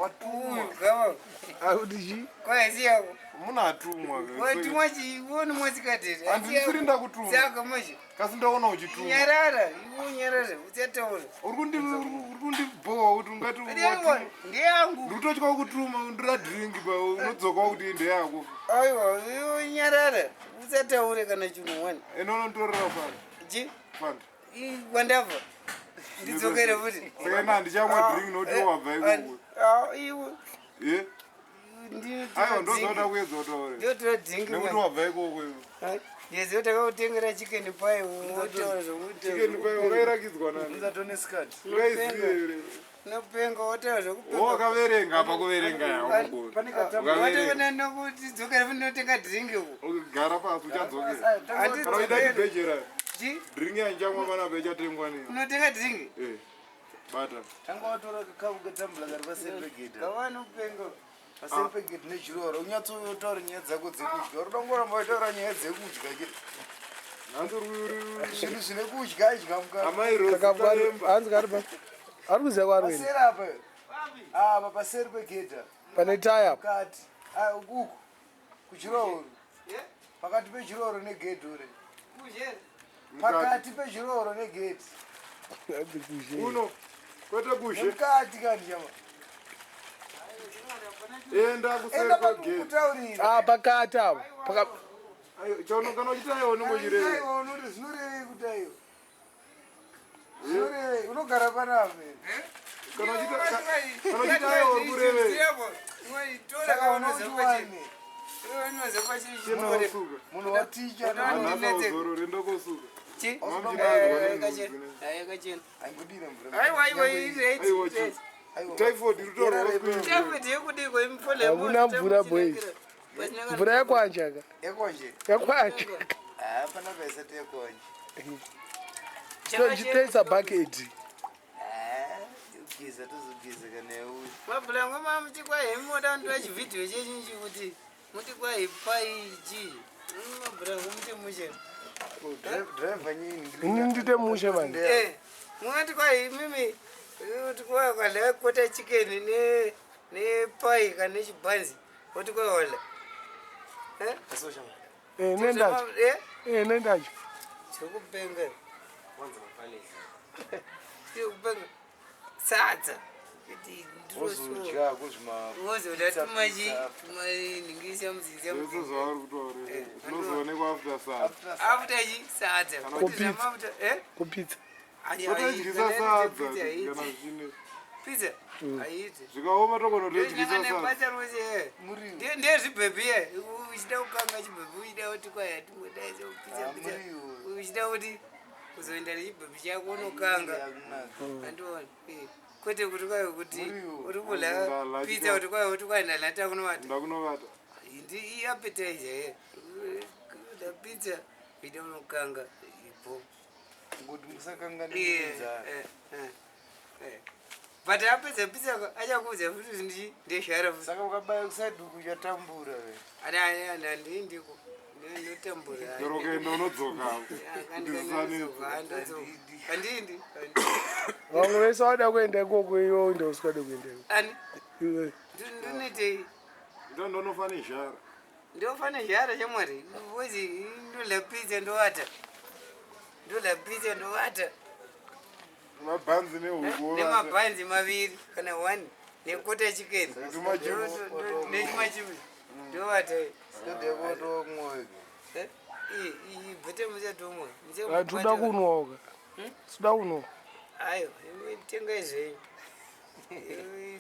Watumwa. Gava. Akuti chi? Kwazi yako. Muna atumwa. Watumwa chi uone mwasikati. Handisiri ndakutuma. Saka manje. Kasi ndaona uchitumwa. Nyarara, iwe nyarara, usataura. Uri kundi uri kundibhowa kuti ungati watumwa. Ndeyangu. Ndikutotya kutuma ndira drink pa unodzoka kuti ndeyako. Aiwa, iwe nyarara, usataure kana chinhu wani. Ene unonditorera fanta. Chi? Fanta. Wandabva. Ndidzokere futi. Saka ina handichamwa drink nokuti wabva ikoko. Ah, iwe. Eh? Aiwa ndozoda kuedza kutaura. Ndotora drink. Nekuti wabva ikoko iwe. Yezo takakutengera chicken pie wotaura zvokuti. Chicken pie wakairakidzwa nani? Unzatone skirt. Ukaiziva here? Nopenga wotaura zvokupenga. Wakaverenga apa kuverenga yakugona. Pane katambura. Watoona nokuti dzokera futi notenga drink uko. Gara pasi uchadzokera. Kana uida chibhejera. Chi? Drink yanchamwa panapa ichatengwa nei? Unotenga drink? Eh. Bata. Tanga watora kakabu katambura kari paseri pegedhi. Gavana upenga. Paseri pegedhi nejuroro unyatsotaura nyaya dzako dzekudya. Uri kungoramba uchitaura nyaya dzekudya ke. Hanzi uri Zvinhu zvine kudya idya mukati. Amai Rose Kakabwa Taremba. hanzi kari pa. Ari kuziva kwaari kuenda. Paseri apa. Apa paseri pegedhi. Pane taya apa. Mukati. Ah uku. Kuchiroro. Pakati pechiroro negedhi uri. Pakati pechiroro negedhi. Hanzi kuzhe. Uno. Kwete kuzhe. Nemukati kani chama. Enda kuseri Enda kwegedhi. pakutaurira. Ah, pakati apa. Paka Ayo, chauno kana uchitaiwa unenge uchireva. Aiwa unoti zvinorevei kutaiwa. Zvinorevei unogara panapa. Kana uchita kana uchitaiwa uri kurevei. Saka unochiwane. Chena wasuka. Munhu waticha Anhasa uzorore enda kosuka. Angudira mvura. Aiwa, aiwa, iri Aiwa, chi. Typhoid iri kutorwa kuenda. Hakuna mvura, boys. Mvura yakwanja ka. Yakonje. Yakwanja. Ah, panapa isati yakonje. Tochitoisa bucket. Ah, kugeza tozogeza kana yauya. Mabhulango mamuti kwai moda kunditora chivhidhiyo chechinji kuti muti kwai pai chii mabhulango muti mushe Driver nyini. Ini ndite mushe manje. Eh, mungati kwai imimi kuti kwai ukadya kota chicken ne nepai kana nechibhanzi woti kwai wadya Eh? Eh, nendacho. Eh? Eh, nendacho. Chekupenga. Chekupenga. Sadza. Kuti Wozodya kuzvima. Wozodya tumachi tumaningisa muzinza. Zvese zvauri kutaura. Zvinozoonekwa after sadza. After chi sadza. Kuti Kupitsa. zvamafuta eh? Kupitsa. Ayi, ayi, Totodyisa kana sadza pizza haiiti. kana zvine. Pizza haiiti. Zvikaoma togonotodyisa sadza. Basa rose Muriwo. ndezvibhebhi ye uchida kukanga chibhebhi uchida kuti kwaya tingodai pizza Ah, pizza muriwo. uchida kuti kuzoenda nechibhebhi chako unokanga Yakunaka. andiona kwete kuti kwai kuti Muriwo. uri kudya Ndala pizza chikafu. kuti kwai kuti kwai ndalata kunovata Ndakunovata. ndi iappetizer ye kudya pizza ida unokanga ipo Ngoti musakanganise nzara. but apedza pizza achakuudza futi kuti ndezhara futi Saka ukabaya kusaduku uchatambura we. handindiko ndinotambura Chero ukaenda unodzoka. Kuti handindi Vamwe vese vada kuenda ikoko iwe ndo usingade kuenda ikoko. ani Iwe. ndinoitei Ita ndonofa nezhara. ndofana zhara chamwari vozi ndodya pizza ndovata ndodya pizza ndovata Mabhanzi nehuku. wovata. nemabhanzi maviri kana one nekota chicken Tumachips. nechimachips ndovata Ndode kotomwa. bvete muchatomwa Toda kunwa ka. Toda kunwa. ayo tengai zvenyu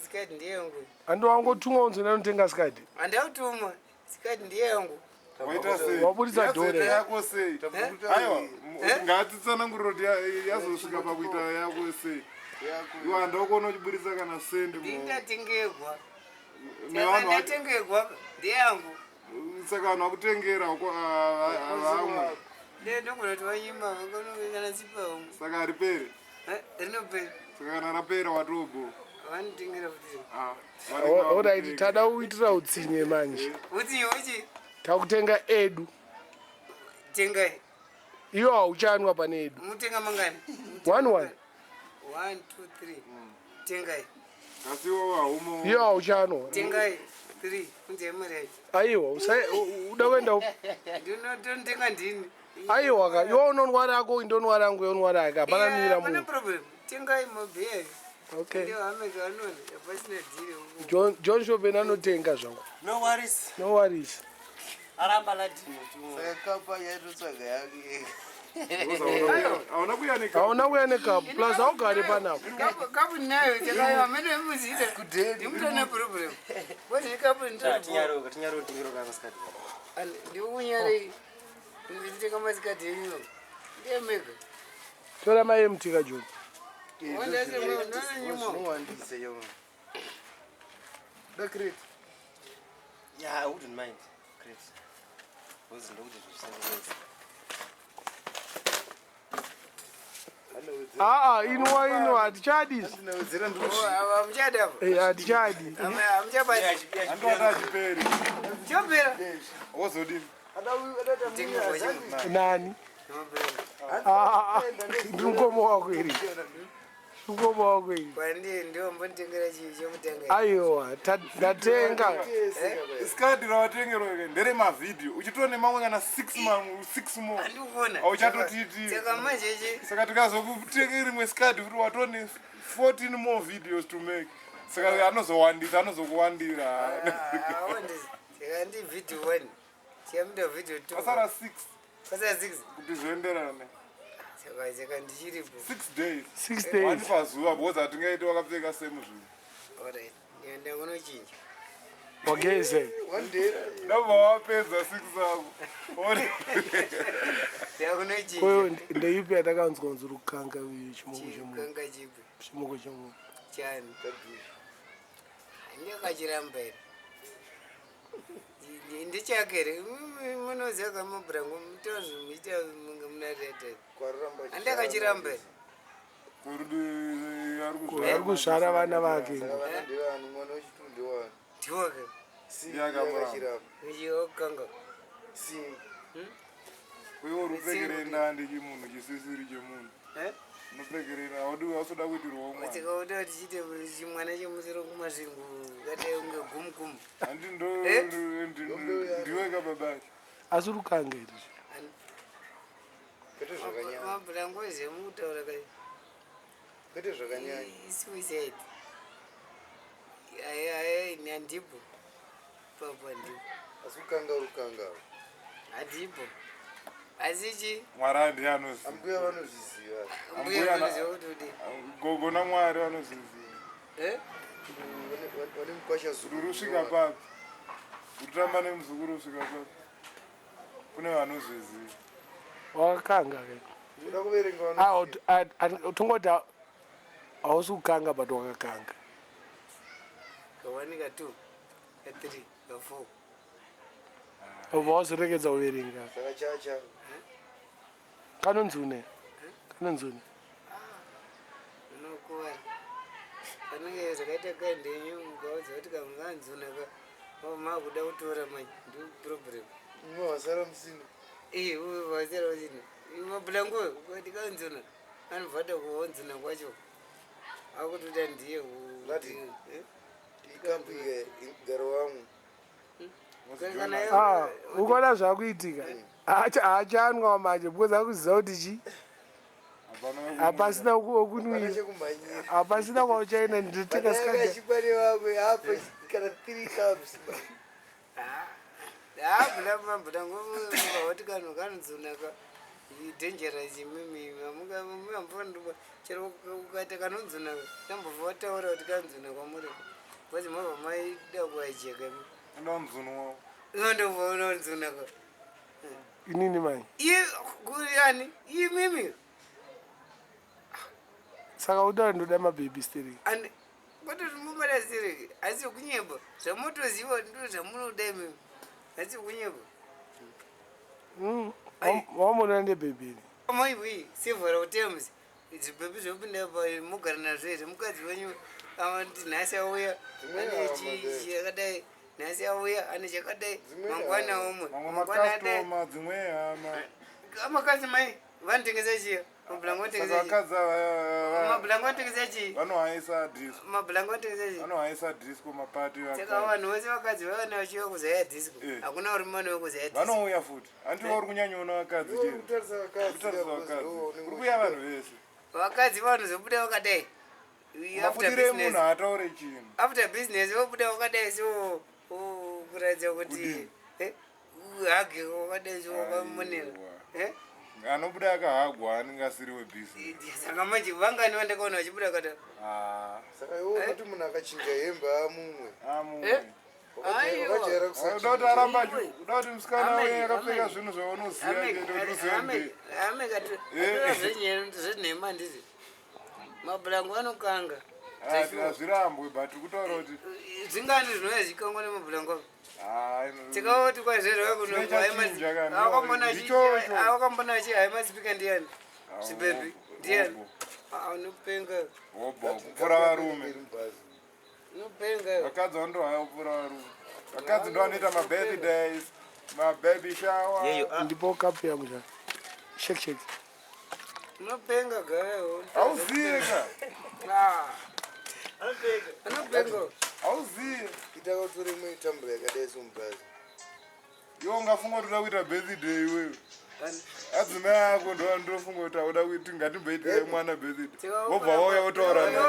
sikati ndeyangu Handi wangotumwa unzi ndanotenga sikati. handautumwa sikati ndeyangu Waita sei? Wabudisa Yazoita dhora. yako sei? Aiwa, Eh? ngatitsanangurire kuti yazosvika pakuita yako sei. Iwe handakuona uchiburitsa kana sendi ndindatengegwa nevanhu vacho. ndatengegwa ndeyangu Saka vanhu vakutengera vamwe. ndogona kuti wanyima kana sipaumwe Saka hariperi. rinopera Saka kana rapera watobo. vanotengera futi Ah, vanenge Alright, vakutenga. tada kuitira utsinye manje. utsinye uchi Takutenga edu. tengai Iwe hauchanwa pane edu. mutenga mangani One one. 1 2 3 tengai. Asi iwowo haumo. Iyo hauchanwa. Tengai 3 unze mari yacho. Aiwa, uda kuenda upi? Ndinotenga ndini. Aiwa ka, iwe unonwa rako, indonwa rangu, iwe unonwa rake. Hapana Yeah, mira hapana munhu. problem. Tengai mabhiya. Okay. Ndio ameka anona pasina dhiri. John John Shopen anotenga zvangu. No worries. No worries. Aramba ladini. Saka kapa yaitotsvaga yake. Hauna kuya nekapu. Hauna kuya nekapu. Plus haugari panapa. Kapu ndinayo chakaiwa amene muzita. Kudheni. Ndimutone problem. Bodi kapu ndinayo. Tinyaro, tinyaro tingiro kana masikati. Ndikunyarei. Nditenga masikati enyu. Ndiye mega. Tora maMT ka John. Zvinowandisa chama. Da crate. Yeah, I wouldn't mind. Great. Because ndokuti zvisengenezi. Aa, inwa inwa hatichadi. Ndinawedzera ndiri Hamuchada apo. Eh, hatichadi. Hamuchabati. Handowada achiperi. Chopera. Wozodini? Nani? Ah, ndiri mukoma wako iri. Mukoma wako iri. Kwandiri ndiwo mbonditengera chii chekutanga. Aiwa, ndatenga. Isikadi rawatengerwa ke nderemavhidhiyo. Uchitova nemamwe kana 6 mamwe, 6 more. Handikuona. Hauchatotiti. Saka manje chi Saka tikazokutenga rimwe sikadi kuti watone 14 more videos to make. Saka anozowandisa, anozokuwandira. awandisa. Saka ndi video 1. Chiyamuda video 2. Pasara 6 Pasara 6. kuti zvienderane. Saka saka ndichiripo. 6 days. 6 One days. pazuva because hatingaiti wakapfeka same zvinhu. Alright. Ndienda kunochinja. Wageze. One day. Ndobva wapedza 6 ako. Ndienda kunochinja. Koyo ndeipi yatakanzwa kunzi rukanga uyu chimoko chemunhu. Chikanga chipi. Chimoko chemunhu. Chani. Ndakachiramba here. Ndichake here. Munoziva kamabhurangu mutozvi muchiita munge munareta. Kwaramba. Handakachiramba here. Ari kuzvara vana vake. Saka vana ndevani mwana wechitu ndewani. Ndiwoke. Si Yakamuramba. yakachiramba. Ndichokanga. Si Iwe uri kupfekerei ndandi chimunhu chisisiri chemunhu. Eh? Unopfekerei haudi hausoda kuitirwawo mwana. Tikaona tichiite chimwana chemusoro kumasvingo kadai kunge gumugumu. Handi ndo Eh? ndiwe ka babacho. Asi rukanga iri. kwete zvakanyanya. Mabhurangu ezvemukutaura kai. Kwete zvakanyanya. Suicide. Aye aye handipo. Papo handipo. Asi kukanga rukanga. Handipo. Asi chi Mwari handiye anoziva. Ambuya vanozviziva. mbuya Ambuya na- vanoziva kuti udii. Gogo namwari vanozviziva. Eh? Vane mukwasha zuru. Kuti usvika papi. Kutamba nemuzukuru usvika papi. Kune vanozviziva. Wakakanga ke. Uda kuverenga Ah, vano. tongoti hausi kukanga but wakakanga. Ka 1 ka 2 ka 3 ka 4. Ubva wazoregedza kuverenga. Saka chacha. Kanonzi une. Kanonzi une. Unokuvara. Panenge zvakaita kaendenyu mukaudza kuti kamunganzuna ka makuda kutora manje ndi problem. Mumwe wasara musina. Iye vasara vasina. Mabhulangu ukati kanzuna anobva ada kuonzuna kwacho. Akutoda ndiye Lati. Eh? Ikampu igaro wamwe. Kana Ah, ukaona zvakuitika. Haachanwa manje because akuziva kuti chi Hapana hapasina Pana okunwira. chekumhanyira. Hapasina kwauchaenda ndinotenga Pananga sikadi. chikwani vamwe apa kana 3 cups. Ah, mabhulangu mukavati kanhu kanonzunaka dangerous imimi amukambofanira chero ukaita kanonzunaka tambobva wataura kuti kanonzuna kwamuri because mabva maida kuajeka imi Enda mzunwa. unondobva unonzunaka Inini manje. iye ani imimi Saka uda ndoda mababy steering. ani kwatoti mumada sireki asi kunyemba zvamotoziva ndo zvamunoda imimi asi kunyemba Ai. Wamona nebaby iri. maiwi several times zvibhebhi zvopinda mugara nazvo here mukadzi wenyu anoti nhasi auya Dzimweni ane hama chakadai nhasi auya ane chakadai Dzimweni mangwana hama. umwe Mamwe mangwana adai makastoma dzimwe hama. amakasi mai vanotengesa chiya Mabhulango Saka anotengesa chii? vakadzi ava Mabhulango anotengesa chii? vanohaisa disco. Mabhulango anotengesa chii? Vanohaisa disco mapati Saka vakadzi. vanhu vose vakadzi vavana vachiuya kuzaya disco. Eh. Hakuna varume vanouya kuzaya disco. Vanouya futi. Hanti uri kunyanyoona vakadzi Iwe uri chete. kutarisa vakadzi Kutarisa because vakadzi. ndo unenge Kuri kuuya uchida. vanhu vese. Vakadzi vanozobuda vakadai. After Mafutire emunhu business. haataure chinhu. After business vobuda vakadai so oh, kuratidza kuti Kudini? eh, hage wakadai so wakamonera. Aiwa. Eh? Anobuda akahagwa anenge asiri webusiness. Saka manje vangani vandakaona vachibuda kada. Ah, Saka iwe unoti munhu akachinja hembe amumwe. amumwe. Eh? Aiwa. Wakajaira Uda kuti kusachinja. aramba uda kuti musikana Amen, uye akapfeka amen. zvinhu zvaunoziva chete kuti uzive Atora zvenhema handiti mabhulango anokanga hazvirambwe but kutaura kuti zvingani zvinouya zvikangwa nemabhulango ah, tikaoti kwazverwa Chine chachinja kana, ndichocho. kunoakambona achihai masipika ndiyani Ah, zvibhebhi hobo, ndiyani hobo. Ah, unopenga Hobo, kupfuura varume unopenga vakadzi vandohaya kupfuura varume vakadzi ndo vanoita mabirthdays mababy shower Yeyo, ah, Ndipo kapu yangu cha. Shake shake. unopenga gawewo hauziye ka unopenga hauziye Ita utore imwe tambura yakadai somubhazi. iwe ungafunga kuti uda kuita birthday iwewe adzimai ako ndo ndofunga kuti auda kuti ngatimboitire mwana birthday wobva wauya wotaura naye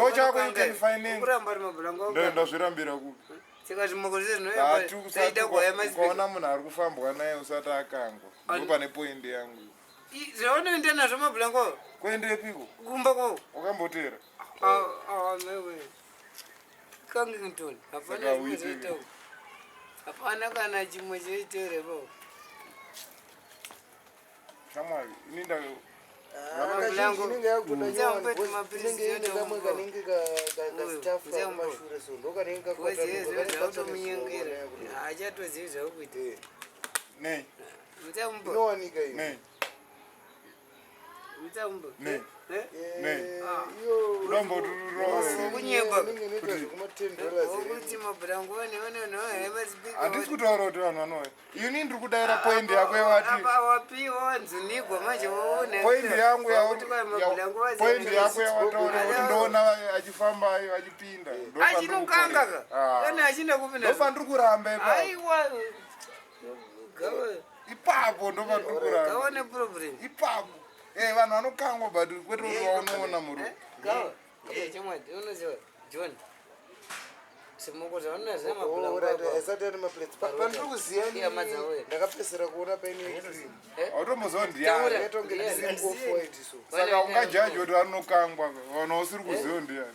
Iwe chako you can finance. kuramba ri mabhulango Ndo- ndazvirambira kupi saka zvimoko zvese Ati zvinoyaita usati kuhaya masipika ukaona munhu ari kufambwa naye usati akangwa ndo pane poindi yangu zvaunoenda nazvo mabhulango kuendepiko kumba kwavo wakambotera kangington hapana Saka chimwe uite- choitawo hapana kana chimwe choiterepo shamwari ini nda Mabhulango. Inenge yakutoda Mzee nyowani mpetu because mapirisi inenge ine yoto kamwe mbo. kanenge kastaff Mzee mbo. kumashure so ndo kanenge wezvezvautomunyengera haachatozivi zvaukuita nei mutsambo inowanika iyo nei mutsambo Nei. Nei. iyo udombotirove Kunyepa. inenge inoita zvekuma 10 dollars wokuti mabhulango handisi vanevanehaimasipika kutaura kuti vanhu vanouya ini ndiri kudaira poindi yako yewati wapiwa wanzunigwa manje poindi yangu waonapoindi poindi yako yawataura kuti ndoona achifamba achipinda achinokanga ka kana achinda kupinda ndopandiri kuramba ipapo aiwa gawa ipapo ndopandiri kuramba gawa neproblem ipapo Eh, vanhu vanokangwa but kwete kuti waunoona murume gawa chemwadi unoziva john zvimoko zvaunazvo mabhulango asati ane maplates pandiri kuziya Iya, madzawo. ndakapesera kuona paine cream hautomboziva ndiyani Taura. yakaita kunge Ndiani? cream off white so saka ungajaji kuti vanokangwa vanhu usiri kuziva ndiyani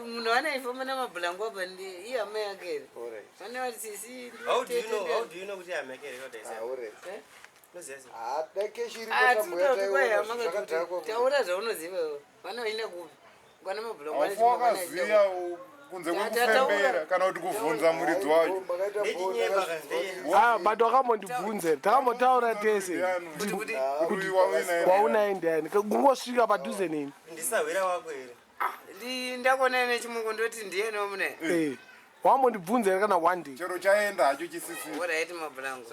munhu anaifamba namabhulango apa ihama yake here alright vane vati sisi how do you know how do you know kuti hamekere ah alright unoziva sei ah dai keshi iri patambo yataiona zvakadhakwa taura zvaunoziva iwe vane vaina kupi kwana mabhulango haufi wakaziya kunze kwekufembera kana kuti kuvhunza muridzi wacho makaita Ndechinyemba ka, ndechinyemba. Ah, but wakambondibvunza. Takambotaura tese. Ndiyani? kuti kuti Kuti wawina Waunaye ndiyani? Kungosvika padhuze neni. ndisahwira wako here ndakona nechimoko ndoti ndiyani wamunaye Eh. Wambondibvunza here kana one day. chero chaenda hacho chisisiri oraiti mabhulango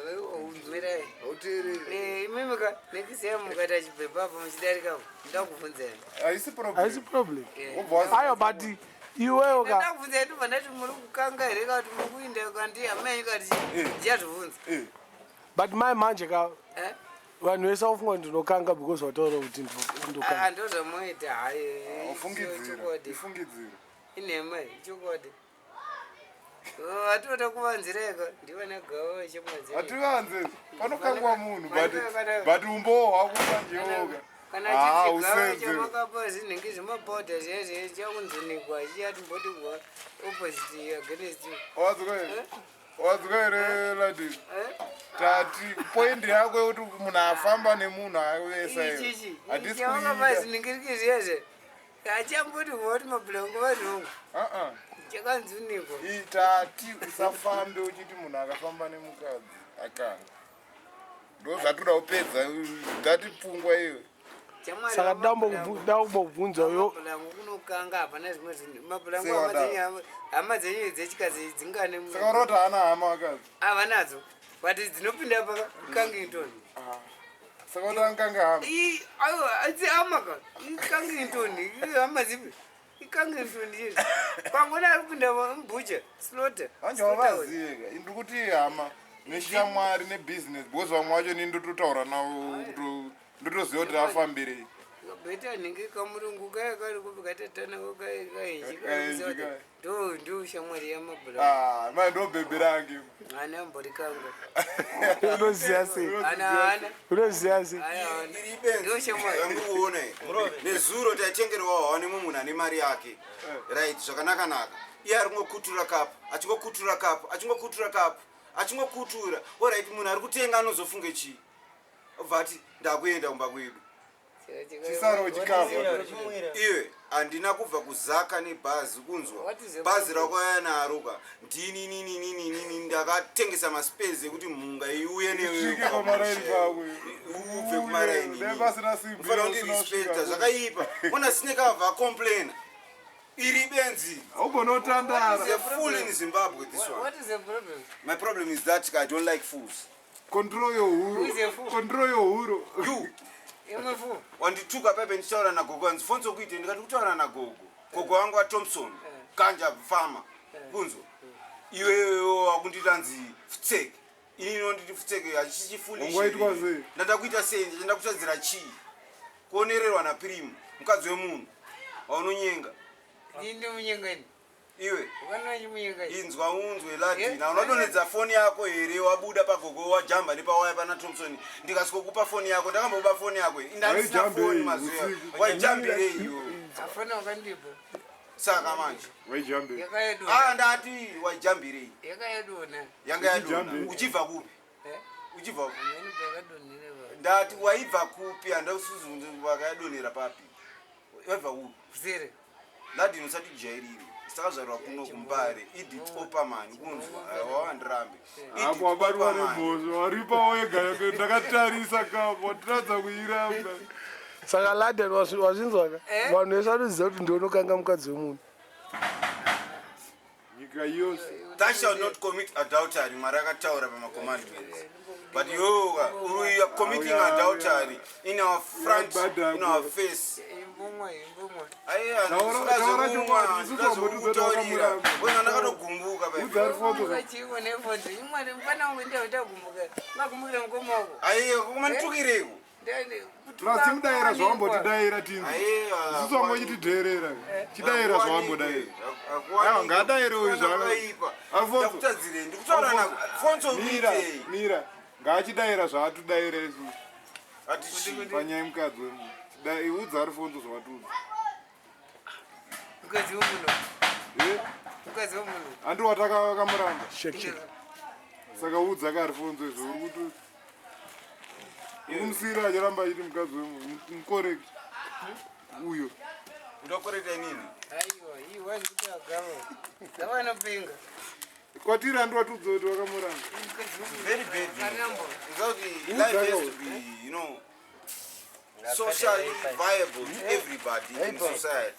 mirai hauteereri Eh, imimi ka nekisiya mukaita chibhebha apa muchidarikapo ndakubvunzani haisi problem Haisi problem. wobva wazi- Ayo but iwewe ka ndakubvunzai ndobva ndati muri kukanga here ka kuti muri kuinda kandi hama yenyu kati ndichazvibvunza Eh, but mai manje ka Eh? vanhu vese vafunga kuti ndinokanga because wataura kuti ndokanga. Ah, ndozvamoita hayi ufungidzira chokwadi ifungidzira inhema chokwadi vatoda kuvanzireka ndivana gava chemwadzi hativanze panokangwa munhu but Kana- but umbowo hwako panjewoka kana Ah, chichigava usenze. chamakapa zvinenge zvemabhodha zviya zviya chakunzunikwa chichatimboti opposite against you wazwa here wazwa here ladini Eh? tati poindi yako yekuti munhu afamba nemunhu avesa ichichi hatisi chamakapa kuida zviningiriki zviya zviya hachamboti voti mabhulango vanhongo Uh-uh. chakanzunikwa Tati usafambe uchiti munhu akafamba nemukadzi akanga ndo zvatoda kupedza tati pfungwa iwe Saka dambobvunza yo mabhulango kunokanga hapana zvimwe zvinhu mabhulango Sei hama wadaro? dzenyu hama dzenyu dzechikadzi dzingane saka uroti haana hama vakadzi havanadzo but dzinopinda pakakangington Ah. Saka kuti anganga hama. I aiwa asi hama ka. Ikangintoni, hama zipi? Ikangintoni chete. Pangona ari kupinda mubhucha, slaughter. Manje wavazive ka. Ndiri kuti hama neshamwari nebusiness because vamwe vacho ini ndototaura navo ndotoziva kuti afambirei. Beta nhingi kamurungu kaya kari kupi katatana kaya kahenji Kahenji kaya. ndo ndo shamwari yamabhura. Ah, manje ndo bhebhi range. Ana mbori kanga. Unoziva sei? Ana ana. Unoziva sei? Ana ana. Iri benzi Ndo shamwari. yandikuona iyi. Nezuro taitengerwa hwawa nemumwe munhu ane mari yake. Right, zvakanaka-naka. Iye ari kungokutura kapu, achingokutura kapu, achingokutura kapu, achingokutura. Alright, munhu ari kutenga anozofunge chii? Obva ati ndakuenda kumba kwedu. Chisaro chikafu. Iwe handina kubva kuzaka nebhazi kunzwa. What is the Bhazi problem? rakauya naro ka. Ndini nini nini nini ndakatengesa maspace ekuti mhunga iuye newe. Svike pamaraini pako. Ubve kumaraini. Dai pasina simbi. Unofanira kundirespecta zvakaipa. Ona Snake abva acomplaina. Iri benzi. Haugona kutandara. Is a fool in Zimbabwe this one. What is the problem? My problem is that I don't like fools. Control your Who is a huro. fool? Control your huro. You Am a fool. wandituka pepe ndichitaura nagogo handifonso kuite ndikati kutaura nagogo. Gogo wangu waThompson Kanja farmer. Kunzwa. Iwewe wakundiita nzi futseke. Ini inonditi futseke hachichifoolish. Wangaitwa sei? Ndada kuita sei? Ndada kutadzira chii? Kuonererwa naPirimu mukadzi wemunhu waunonyenga. Ndini munyenga ini. Iwe Ukanoona chimunyenga ini. inzwa unzwe ladina unadonhedza foni yako here wabuda pagogo wajamba nepawaya pana Thompson ndikasikokupa foni yako ndakamboba foni yako iyi. Ndandisina Waijambirei foni mazuva usiku? waijambirei iwe Hapana wakandipa. saka manje Waijambe. ah Yakayadona. ndati waijambirei Yakayadona. yanga yadonha Uchijambirei. uchibva kupi Eh? uchibva kupi Ameni pakadonhera pa. ndati waibva kupi handausuzi wakayadonhera papi waibva kupi Kuseri. ladini usatijairire sakazvarwa kuno kumbare Edith Opperman kunzwa wawandirambe Apo wabatwa nemhosva waripa wega ndakatarisa kapo watiradza kuiramba. Saka Laden wazvinzwa ka? Eh? Vanhu vese vanoziva kuti ndiwe unokanga mukadzi wemunhu. Nyika yose. Thou shalt not commit adultery, Mwari akataura pamacommandments. But you, you are committing Auya, adultery in our front, in our face. Imbumwa, imbumwa. Aiya, Taura chokwadi, isusu hambotidza ndikazokutaurira. takamuramba. Wena ndakatogumbuka baby. Udza Alfonso. Ukachiko nefonzo. Imwari mfana wangu ndiye utagumbuka. Magumbukira mukoma wako. Aiya, kumanditukireko. Plus timudaira zvawambotidaira tinzi. Aiya. Isusu wanga uchitidherera. Chidaira zvawambodaira. Aiwa, ngaadaire uyu zvaka- Alfonso. Ndakutadzirei, ndikutaura na Alfonso Mira, uite. mira. Ngaachidaira zvaatudaira isusu. Ati chii? Panyaya yemukadzi wemunhu. Udza Alfonso zvawatiudza. Mukadzi wemunhu. Eh? Mukadzi wemunhu. Handi watakamuramba. Shake shake. Saka udza ka Alfonso izvo uri kuti ukumusiyira achiramba achiti mukadzi wemunhu mucorrect. Uyo. Ndokoreta inini. Aiwa, iwe ndikuti agava. Ngavanopinga. Kwatiri handi watiudza kuti wakamuramba. Mukadzi wemunhu. Very bad. you know. Akaramba. Without the life has to be, you know, socially viable to everybody in society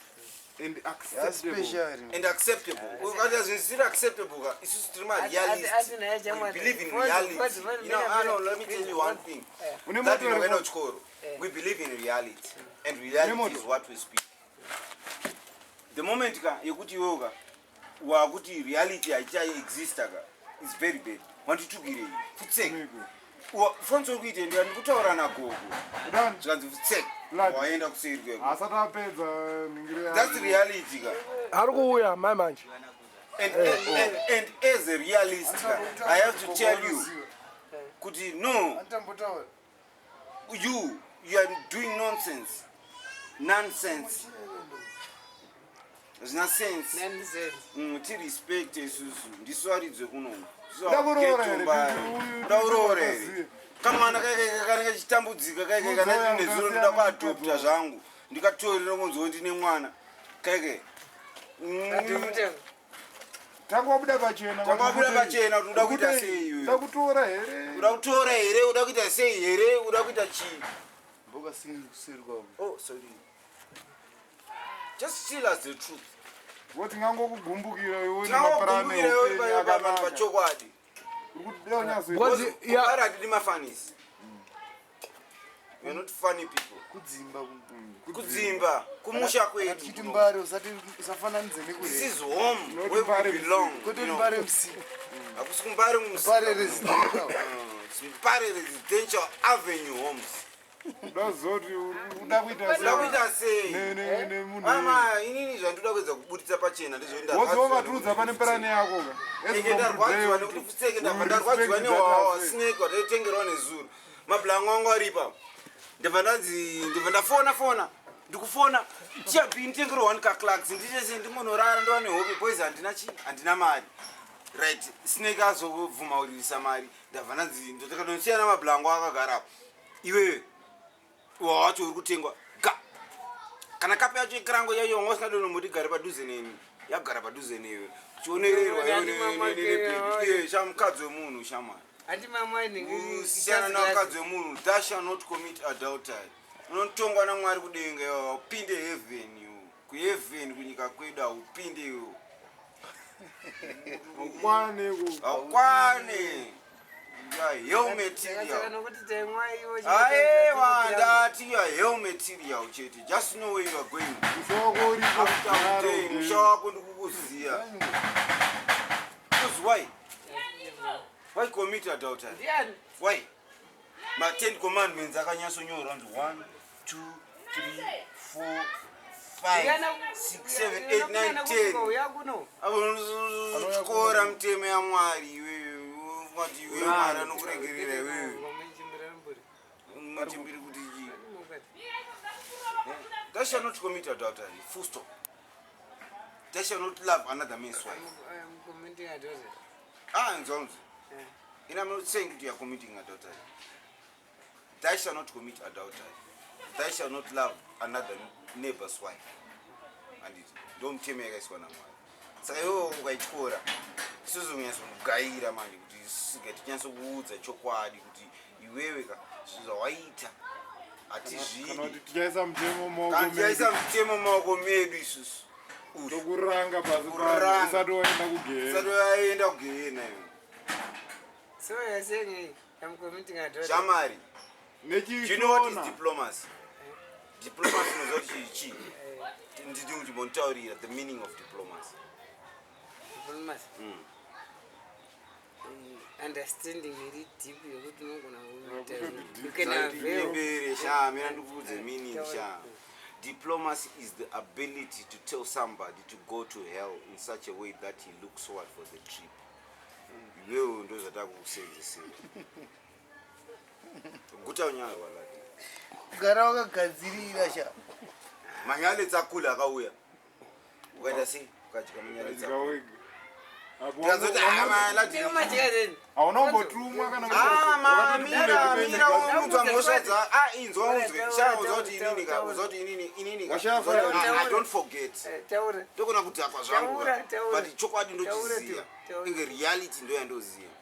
And acceptable. Especially. and acceptable. Ukati zvinhu zvisiri acceptable ka isusu tiri Asi- asi naye ma-realist. chamwari. We believe in Fonzo, reality. fonzo, fonzo, You know, mira, I know, mira. let me tell you one thing. Une That moto in here, Wena Fonzo? Chikoro, we believe in reality. And reality moto? is what we speak. The moment ka yekuti iwewe ka wakuti reality haichaexista ka is very bad. Wanditukirei. Futsek. Niko. Fonzo uri kuite ndikati ndikutaura nagogo. Done. Zvikanzi futsek. Blood. Waenda kuseri kweko. Asati apedza nhingiro yake. That's reality ka. Ari kuuya mai manje. And as a realist ka, I have to tell you kuti no Anditambotaura. you are doing nonsense. Nonsense. Zvina sense. Nonsense. Tirespect isusu ndisu varidzi kuno. Uda kuroora here? Uyu- Uda kuroora here? Uyu- Kamwana kanenge kachitambudzika kaike Uzoya kana nezuro ndoda ukasiyana kuadopta zvangu ndikatorera kunzwa kuti ndine mwana kaike. Adopta. Tanga wabuda pachena. Tanga wabuda pachena kuti uda kuita sei iwe. Uda kutora here? Uda kutora here? Uda kuita sei here? Uda kuita chii? Mboka singi kuseri kwako. Oh, sorry. Just tell us the truth. Woti tingangokugumbukira iwe nemaprane Tingangokugumbukira iwe eupenyu akanaka. pachokwadi. Uri kuti dai unyatsoita. Because Because yeah, kumbare hatidi mafanisi. We are not funny people. Kudzimba kudzimba kumusha kwedu. Tichiti Mbare usati usafananidze nekure. This is home Not where Mbare we belong. Kwete you know. Mbare musika. Hakusi kuMbare musika. Mbare residential. It's Mbare Residential Avenue Homes. Ndazoti uda kuita Uda kuita sei? Nemunhu. Ama inini zvandoda kuedza kuburitsa pachena ndezvekuti Wozi wakaturudza pane perani yako ka. Enge ndarwadziwa nekuti pfutseke ndabva ndarwadziwa newawa snake wataitengerwa nezuro. Mablango angu aripa. Ndabva ndanzi ndabva ndafona fona. Ndikufona. Chiabhi nditengerwa one ka Clarks. Ndichese ndingonorara ndova nehope boys handina chi handina mari. Right, snake azobvuma kuririsa mari. Ndabva ndanzi ndotakanosiyana mablango akagara apo. Iwewe wawacho uri kutengwa ga kana kapu yacho ikirango yacho wanga usingadi gare padhuze neni yagara padhuze newe chionererwa iwe shamukadzi wemunhu shamwari usiyana nakadzi wemunhu thou shall not commit adultery unotongwa namwari kudenga iwe haupinde heaven iwe kuheaven kunyika kwedu haupinde iwe haukwane You are hell material. Aewa ndati you are hell material chete. Just know where you are going. After today, musha wako ndikukuziya. Because why? Why commit adultery? Why? Ma 10 commandments akanyatsonyorwa kunzi 1 2 3 4 5 6 7 8 9 10. Apo mutemo yaMwari iwewe. Ungati iwewe Mwari anokuregerera iwewe. Machimbiri kuti chii? Thou shall not commit adultery. Full stop. Thou shall not love another man's wife. Ah, nzonzi. And I'm not saying that you are committing adultery. Thou shall not commit adultery. Thou shall not love another neighbor's wife. Handiti ndo mutemo yakaiswa naMwari. Saka iwewe ukaityora isusu kunyatsokugaira manje kuti sika tinyatsokuudza chokwadi kuti iwewe ka zvawaita hatizvidi. Kana kuti tichaisa mutemo mumaoko Kana tichaisa medu. mutemo mumaoko medu isusu. Tokuranga pasi pano Tokuranga. usati waenda kugehena. Usati waenda kugehena iwe. So you're saying I'm committing adultery. Shamari. Do you know what is Nechishona. diplomacy? Diplomacy unoziva kuti chii? Ndidi kuti mbonitaurira the meaning of diplomacy. Diplomacy. Understanding iri deep yokuti unogona kuita you can avail. Ndibere sha, mina ndikuudze meaning sha. Diplomacy is the ability to tell somebody to go to hell in such a way that he looks forward for the trip. Iwewe ndo zvatakukusenzesera. Guta unyarwa lati. Kugara wakagadzirira sha. Manyale tsakula akauya. Ukaita sei? Ukadya manyale Ukadya tsakula. wega. Apo Tikazoti ah malati. Hauna kumbotumwa kana Ah, ma mira mira wakati unzwa mhosva dza ah inzwa unzwe sha unzwa kuti inini ka unzwa kuti inini inini ka Washaya Unzwa kuti, fara. ah, I don't forget. Taura. Ndokona kudhakwa zvangu. Taura, taura. But chokwadi ndochiziva. Taura, taura. Inge reality ndo yandoziva.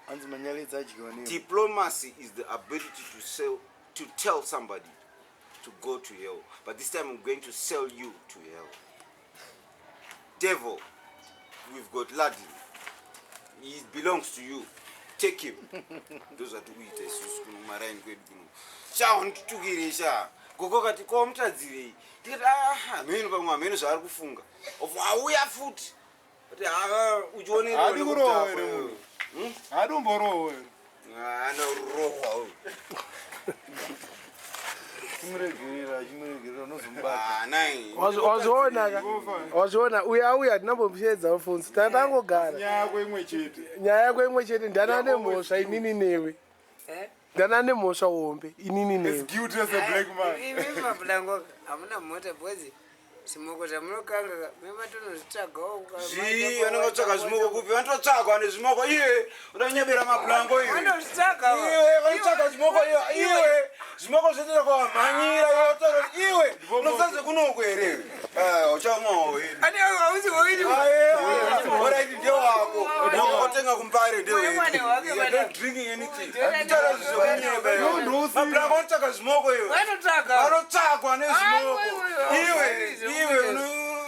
Hanzi manyale dzadyiwa newe. Diplomacy is the ability to sell to tell somebody to go to hell. But this time I'm going to sell you to hell. Devil, we've got Laddie. He belongs to you. Take him. Ndozvatikuita isusu kuno kumaraini kwedu kuno. Sha unditukire sha. Gogo kati ko mutadzirei. Tikati ah hameno pamwe hameno zvaari kufunga. Of auya futi. Kuti ah uchionererwa Haadi kurohwa here nekudhakwa munhu? iwewe. Haadi kumborohwa here? Anorohwa uyu. Chimuregerera, chimuregerera unozomubata. Ah, nai. Wazviona ka? Wazviona uya uya hatinambomushedza mufundisi tangogara. Nyaya yako imwe chete. Nyaya yako imwe chete ndani ane mhosva inini newe. Ndani ane mhosva hombe inini As newe. guilty as a black man. Imi mabulango hamuna mota because zvimoko zvamunokanga mematonozvitsvagawo. Zvii vanenge vatsvaga zvimoko kupi? Vanototsvagwa nezvimoko iye. Unonyebera mapulango iwe. Vanozvitsvaga. Iwe vanotsvaga zvimoko iwe. Iwe zvimoko zvese kwamhanyira iwe otaura kuti iwe unosaze kunoku here? Eh, uchamwawo hedu. Ani hausi waini. Alright, ndewako. Watenga kumbare ndewedu. Mwana wake, You are mwana. not drinking anything. Ndewake, Taura zvekunyeba iwe. Mapulango anotsvaga zvimoko iwe. Vanotsvaga. Vanotsvagwa nezvimoko. Aiwa, Iwe, iwe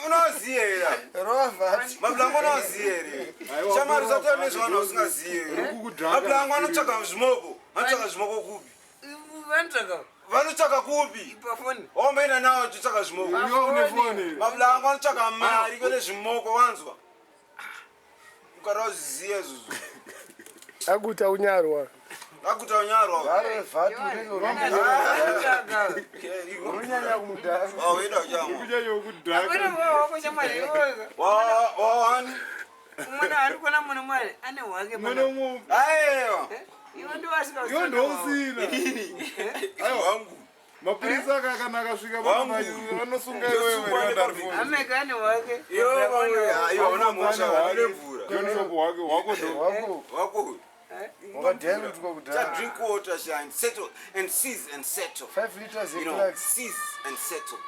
unoziva here? Rovha. Mapulango unoziva here? Aiwa, Shamwari usataura unoziva. nezvavanhu usingazivi. Uri kukudhaka. Mapulango anotsvaga zvimoko. Anotsvaga zvimoko kupi? Vanotsvaga. Vanotsvaka kupi? Ipa foni. Wamboenda nawo achitsvaka zvimoko. Iwe une foni here? Mablango anotsvaka mari kwete zvimoko wanzwa. Ukada kuzviziva izvozvo. Akuta unyarwa. Akuta unyarwa. Vati unenge Anotsvaka. unonyanya kudhaka. Wawenda uchamwa. Kunyanya kudhaka. Akuna wako shamwari iwoyo. Wawani? Mwana ari kuona munhu mwari ane hwake Mwana pana. umwe Aiwa. Iwe ndiwasika. iwe ndousina. Aiwa wangu. Mapurisa kana akasvika Wangu. vanosunga iwewe Ndosungwa nevandarifoni. Ameka ane hwake. Iwe vamwe aiwa una mhosva une mvura. Jonshop wake wako ndo. Wako Wako. wakadhairutwa Ta kudhara. drink water sha and settle and seize and settle. 5 liters You know, yeclax. seize and settle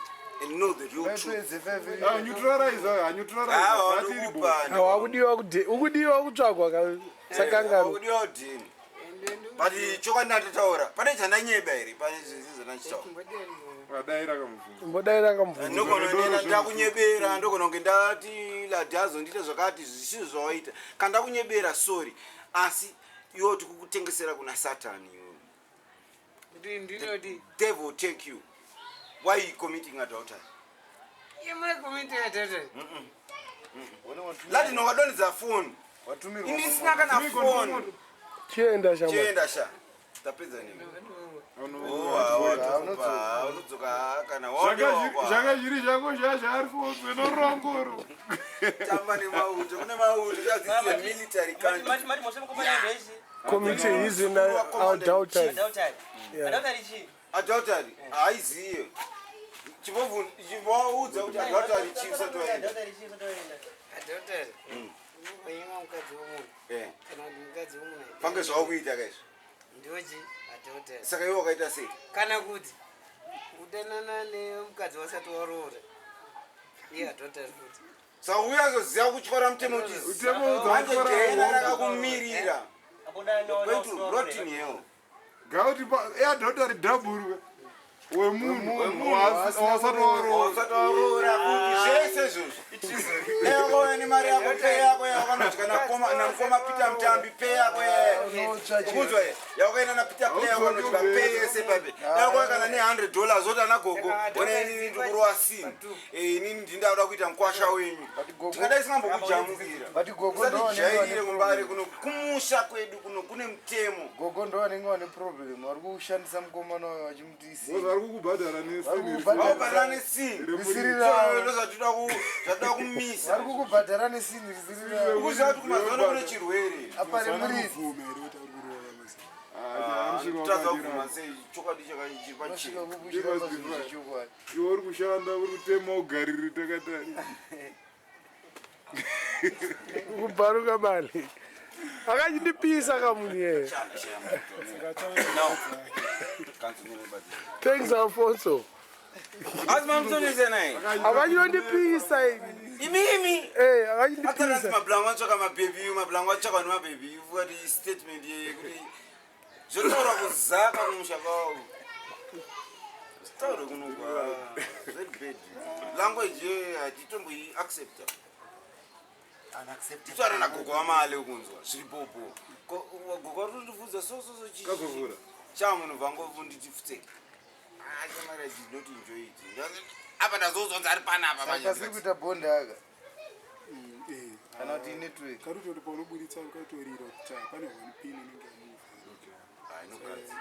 and know the real truth. Vaipedze 5 Ah, liters. neutralize, ah, neutralize. Ah, Zvatiri bo. wanokupa. Wakudiwa kude ukudiwa kutsvagwa ka sakangano. Wakudiwa kudini. But chokwadi ndatotaura pane chandanyeba here pane zvese zvandachitaura. Adaira kamubvunzo. Mbodaira kamubvunzo. Ndogona kunge ndakunyebera, ndogona kunge ndati ladhazo ndiite zvakati zvisizvo zvawaita. Kana ndakunyebera sorry, asi iwe tikukutengesera kuna Satani iwe. Kuti ndinoti Devil take you. Why you committing adultery? yemai komiti yatete. Ladi nokadonhedza foni. Watumirwa. Ini ndisina kana foni. Chienda shamwari. Chienda sha. Tapedza nemi. Oh, unodzoka kana Zvanga zviri zvako zvazva ari foswe norongoro. tamba nemauto kune mauto chadzidze military country. Mati mati moshe mukomana ndoichi. Committee is in adultery. Adultery. Yeah. Adultery chii? Adultery haiziye. Chimbovaudza kuti adultery chii usati waenda. Adultery chii usati waenda? Adultery. Unonyima mukadzi womunhu. Eh, Kana kuti mukadzi womunhu. pange zvawakuita kaizvo. Ndochi adultery. Saka iwe wakaita sei? Kana kuti kudanana nemukadzi wasati waroora. Iye adultery futi. Saka uya azoziva kutyora mutemo kuti Mutemo manje udzakutyora jena wongo. rakakumirira. Abuda no Going to rot in hell. Gauti pa adultery double wemunhu wasati waroora. Usati waroora kuti zvese izvozvo. Dai wakauya nemari yako pay yako yawakanodya namukoma Peter Mutambi pay yako yaya. Ukunzwa here? Yawakaenda naPeter Play yawakanodya pay yese pape. Dai wakauya kana ne100 dollars woti ana gogo ona inini ndikurova sin. Eh, inini ndindakuda kuita mukwasha wenyu. Tingadai singambokujamukira. But gogo ndo vanenge Usatijairire vane kumbare problem. kuno kumusha kwedu kuno kune mutemo. Gogo ndo vanenge vane problem. Vari kushandisa mukomana wayo vachimutisi. Vari kukubhadhara Vari nesini. kukubhadhara. Vaubhadhara nesin. Risiri ravo. Ndozvatoda zvatoda kumisa. Vari kukubhadhara nesini risiri ravo. Ukuziva kuti kumazuva ano kune chirwere. Apa remuridzi. Tadza kubvuma sei chokwadi chakachiri Unosvika pachena. kubushira pazvinhu zvechokwadi. Iwe uri kushanda uri kutema ugariri takatari. Kubharuka mali. Akachindipisa kamunhu yeye. Thanks Alfonso. Asi mamutonese naye. Akachindipisa ini. Imimi. Eh, Ataranzi akachindipisa. mablango atsvaka mabhebhi, mablango atsvaka nemabhebhi. Kuti statement yekuti zvotaura kuzaka kumusha kwawo. Zvitaure kuno kwa very bad. Language ye hatitomboyi accepta. Titaura nagogo wamale kunzwa zviri bobo. Gogo vari kundibvunza so so so chii. Kazovhura. Cha munhu vangonditi pfutseke. Ah, chamari I did not enjoy it. Apa ndazozonza ari panapa Saka manje. siri kuita bond aka. Kana kuti inetwork. Karutori paunoburitsa ukatorira kuti pane one pin inenge yamuva. Ah, inokadzi.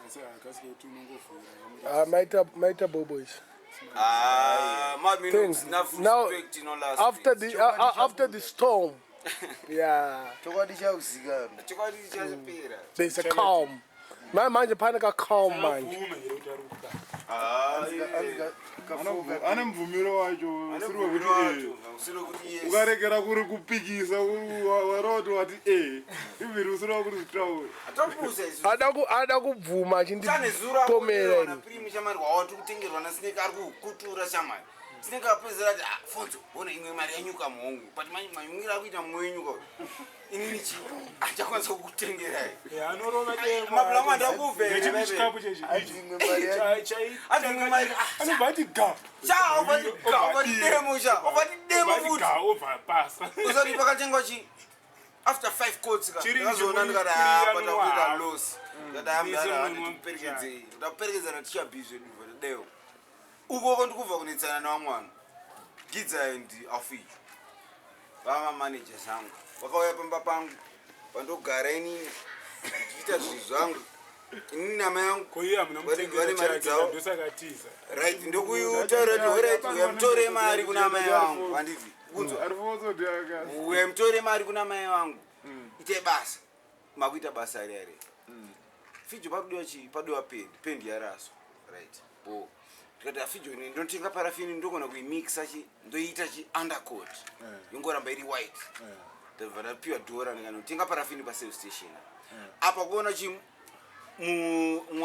Asi hakasike kuti unongovhura. Ah, maita maita boboys. Ah, mami, no, Thanks. enough Now, respect, no last. After the storm. Yeah. Chokwadi chakuzikanwa. Chokwadi chachapera. There's a calm. Manje pane ka calm manje. Bvume here kuti ari kukubata. Ah, Anzi kafoka. Ane mubvumiro wacho usiri wekuti eh. usiri wekuti yes. Ukarekera kuri kupikisa waroti wati e ivhiri usiri wakuri kutaura. Atapusa isu. Ada ku ada kubvuma Chane zura achinditomera na ini. primi shamari wawati kutengerwa na Snake ari kukutura shamari. Snake apedzera ati ah Fonzo, ona imwe mari yanyuka muhongo. But manje manyumwira akuita mumwe wenyuka. Inini chi achakwanisa kukutengerai. Anorova Mablango andakuvhera. Nechikapu chechi. Anzi imwe mari yacho. Anzi imwe mari ah Anobva ati ga. cha obati ga obati demo cha obati demo Obva ati futi. ga obva pasa. Usati pakatengwa chi After five coats ka Chiri ndakazoona chiri ndikati chiri apa anwa takuita hafu. loss. Ndikati ah, Mise mdara munhu handikuperekedzei. Ndakuperekedza naticha B zvedu dewo. Ukoko ndikubva kunetsana nevamwe vanhu. Gidza and Alfijo. Vama managers angu. Vakauya pamba pangu pandogara inini ndichiita zvinhu zvangu. Inini nama yangu Ko iye hamuna Vane- vane mutengera mari chake dzavo. ndosaka tiza. Right, ndokutaura kuti alright, uya mutore mari kuna mai vangu handiti kunzwa. Arifonso ndiaka. Uya mutore mari kuna mai vangu. Ite basa. Makuita basa riya riya. Fijo pakudiwa chii? Pakudiwa pendi. Pendi yaraswa. Right. Bo. Ndikati afijo ini ndotenga parafini ndogona kuimixa chi ndoiita chi undercoat. Yongoramba iri white. Ndabva ndapiwa dhora ndikanotenga parafini pa service station. Apa kuona chi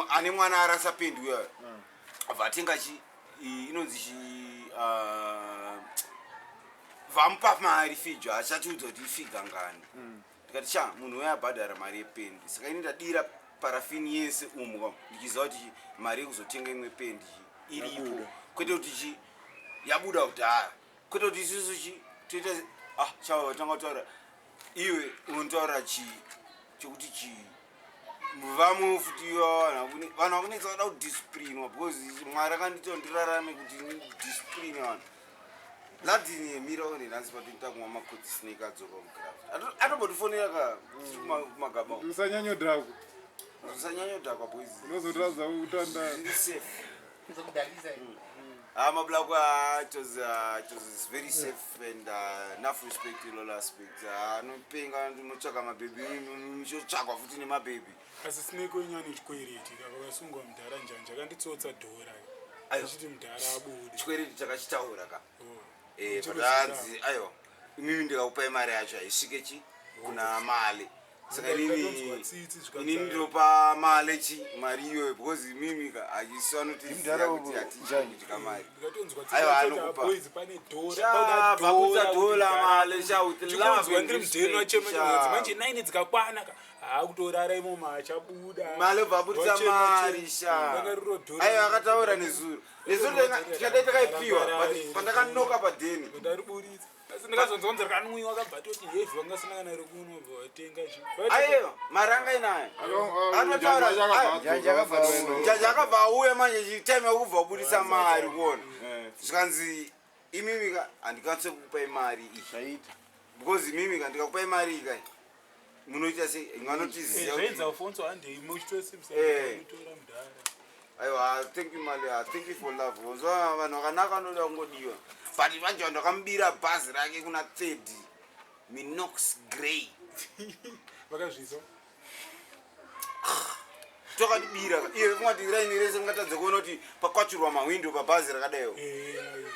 ane mwana arasa pendi uya. Abva atenga chi inonzi chi ah, vamupa mari fijo achatiudza kuti ifiga ngani. Ndikati sha munhu uya abhadhara mari yependi saka ini ndadira parafini yese umu ka ndichiziva kuti chi mari yekuzotenga imwe pendi chi iripo kwete kuti chi yabuda kudhara kwete kuti isusu chi toita ah chava vatanga kutaura iwe unotaura chi chekuti chi vamwe futi vanhu vakunetsa vada kudisciplinwa because Mwari akandiita kuti ndirarame kuti ndidiscipline vanhu. Ladini mira one nhasi patoita kumwa makotsi snake adzoka mugraft atombotifonera ka tiri kumagaba umu. Usanyanyodhakwa. Usanyanyodhakwa boys. Unozotadza kutandara. Zviri safe. Nzokudhakisa. Ah, Mablako, ah, it was very safe and enough respect in all aspects. Ah, anopenga ndinotsvaka mabhebhi muchotsvakwa futi nemabhebhi. Asi Snake wenyani chikwereti ka vakasungwa mudhara njanja akanditsotsa dhora. Aiwa. Achiti mudhara abude. Chikwereti takachitaura ka. Oh. Eh, Chiri but hanzi aiwa imimi ndikakupai mari yacho haisvike chi kuna mali. Saka inini Ndatonzwa tsitsi zvikanzi inini ndopa mali chi mari iyoyo because imimi ka haisi vanotiziva Mudhara kuti uyu, hatichi Njani. kudya mari. Ndikatonzwa tsitsi Aiwa, achiti, anokupa. "Ah, boys pane dhora. Sha, Pauda bvakutsa dhora dhola kuti mali sha with love Ndikunzwa and ndiri mudheni respect, wachema sha. chemwedzi manje 9 dzikakwana ka haakutorara imomo achabuda. Mali obva abudisa Wachema mari chema. sha. Ranga riro dhora. Aiwa akataura nezuro. Nezuro tikadai takaipiwa but pandakanoka padheni. Ndariburitsa. Asi ndikazonzwa kunzi rakanwiwa akabva atoti hevhi vanga vasina kana rekunwa bva vatenga chi. Aiwa mari anga inayo. Anotaura Njanja akabva auya. Njanja akabva auya manje time yekubva kubudisa mari kuona. Zvikanzi imimi ka handikwanise kukupai mari iyi. Zvaita. Because imimi ka ndikakupai mari iyi kai munoita sei vanotiziva kuti- Zvainzi Alfonso handei muchitosimbisa Eh. mutora mudhara. Aiwa thank you mali, ah, thank you for love. Unzwa vanhu vakanaka vanoda kungodiwa. But manje vanhu vakamubira bhazi rake kuna third Minox Grey. Vakazvizwa. Tokatibira iye fungati raini rese mungatadze kuona kuti pakwachurwa mahwindo pabhazi rakadaiwo. Eh, ayo.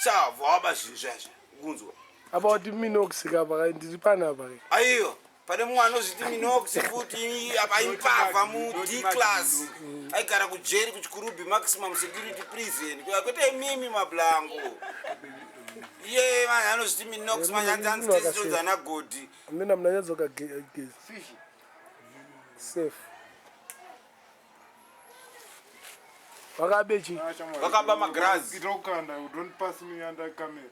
Chavha waba zvinhu zvazvo kunzwa. About Minox kapa ndiri panapa ke. Aiwa pane mumwe anozviti Minox futi apa aimbavha mu D class. Aigara kujeri kuChikurubi maximum security prison. Kwete imimi mablango. Iye manje anozviti Minox manje hanzi hanzi tese ana Godi. Mina munanyatsoka gezi. Fish. Safe. Vakabe chi? Vakaba magirazi. Ita kukanda, don't pass me under camera.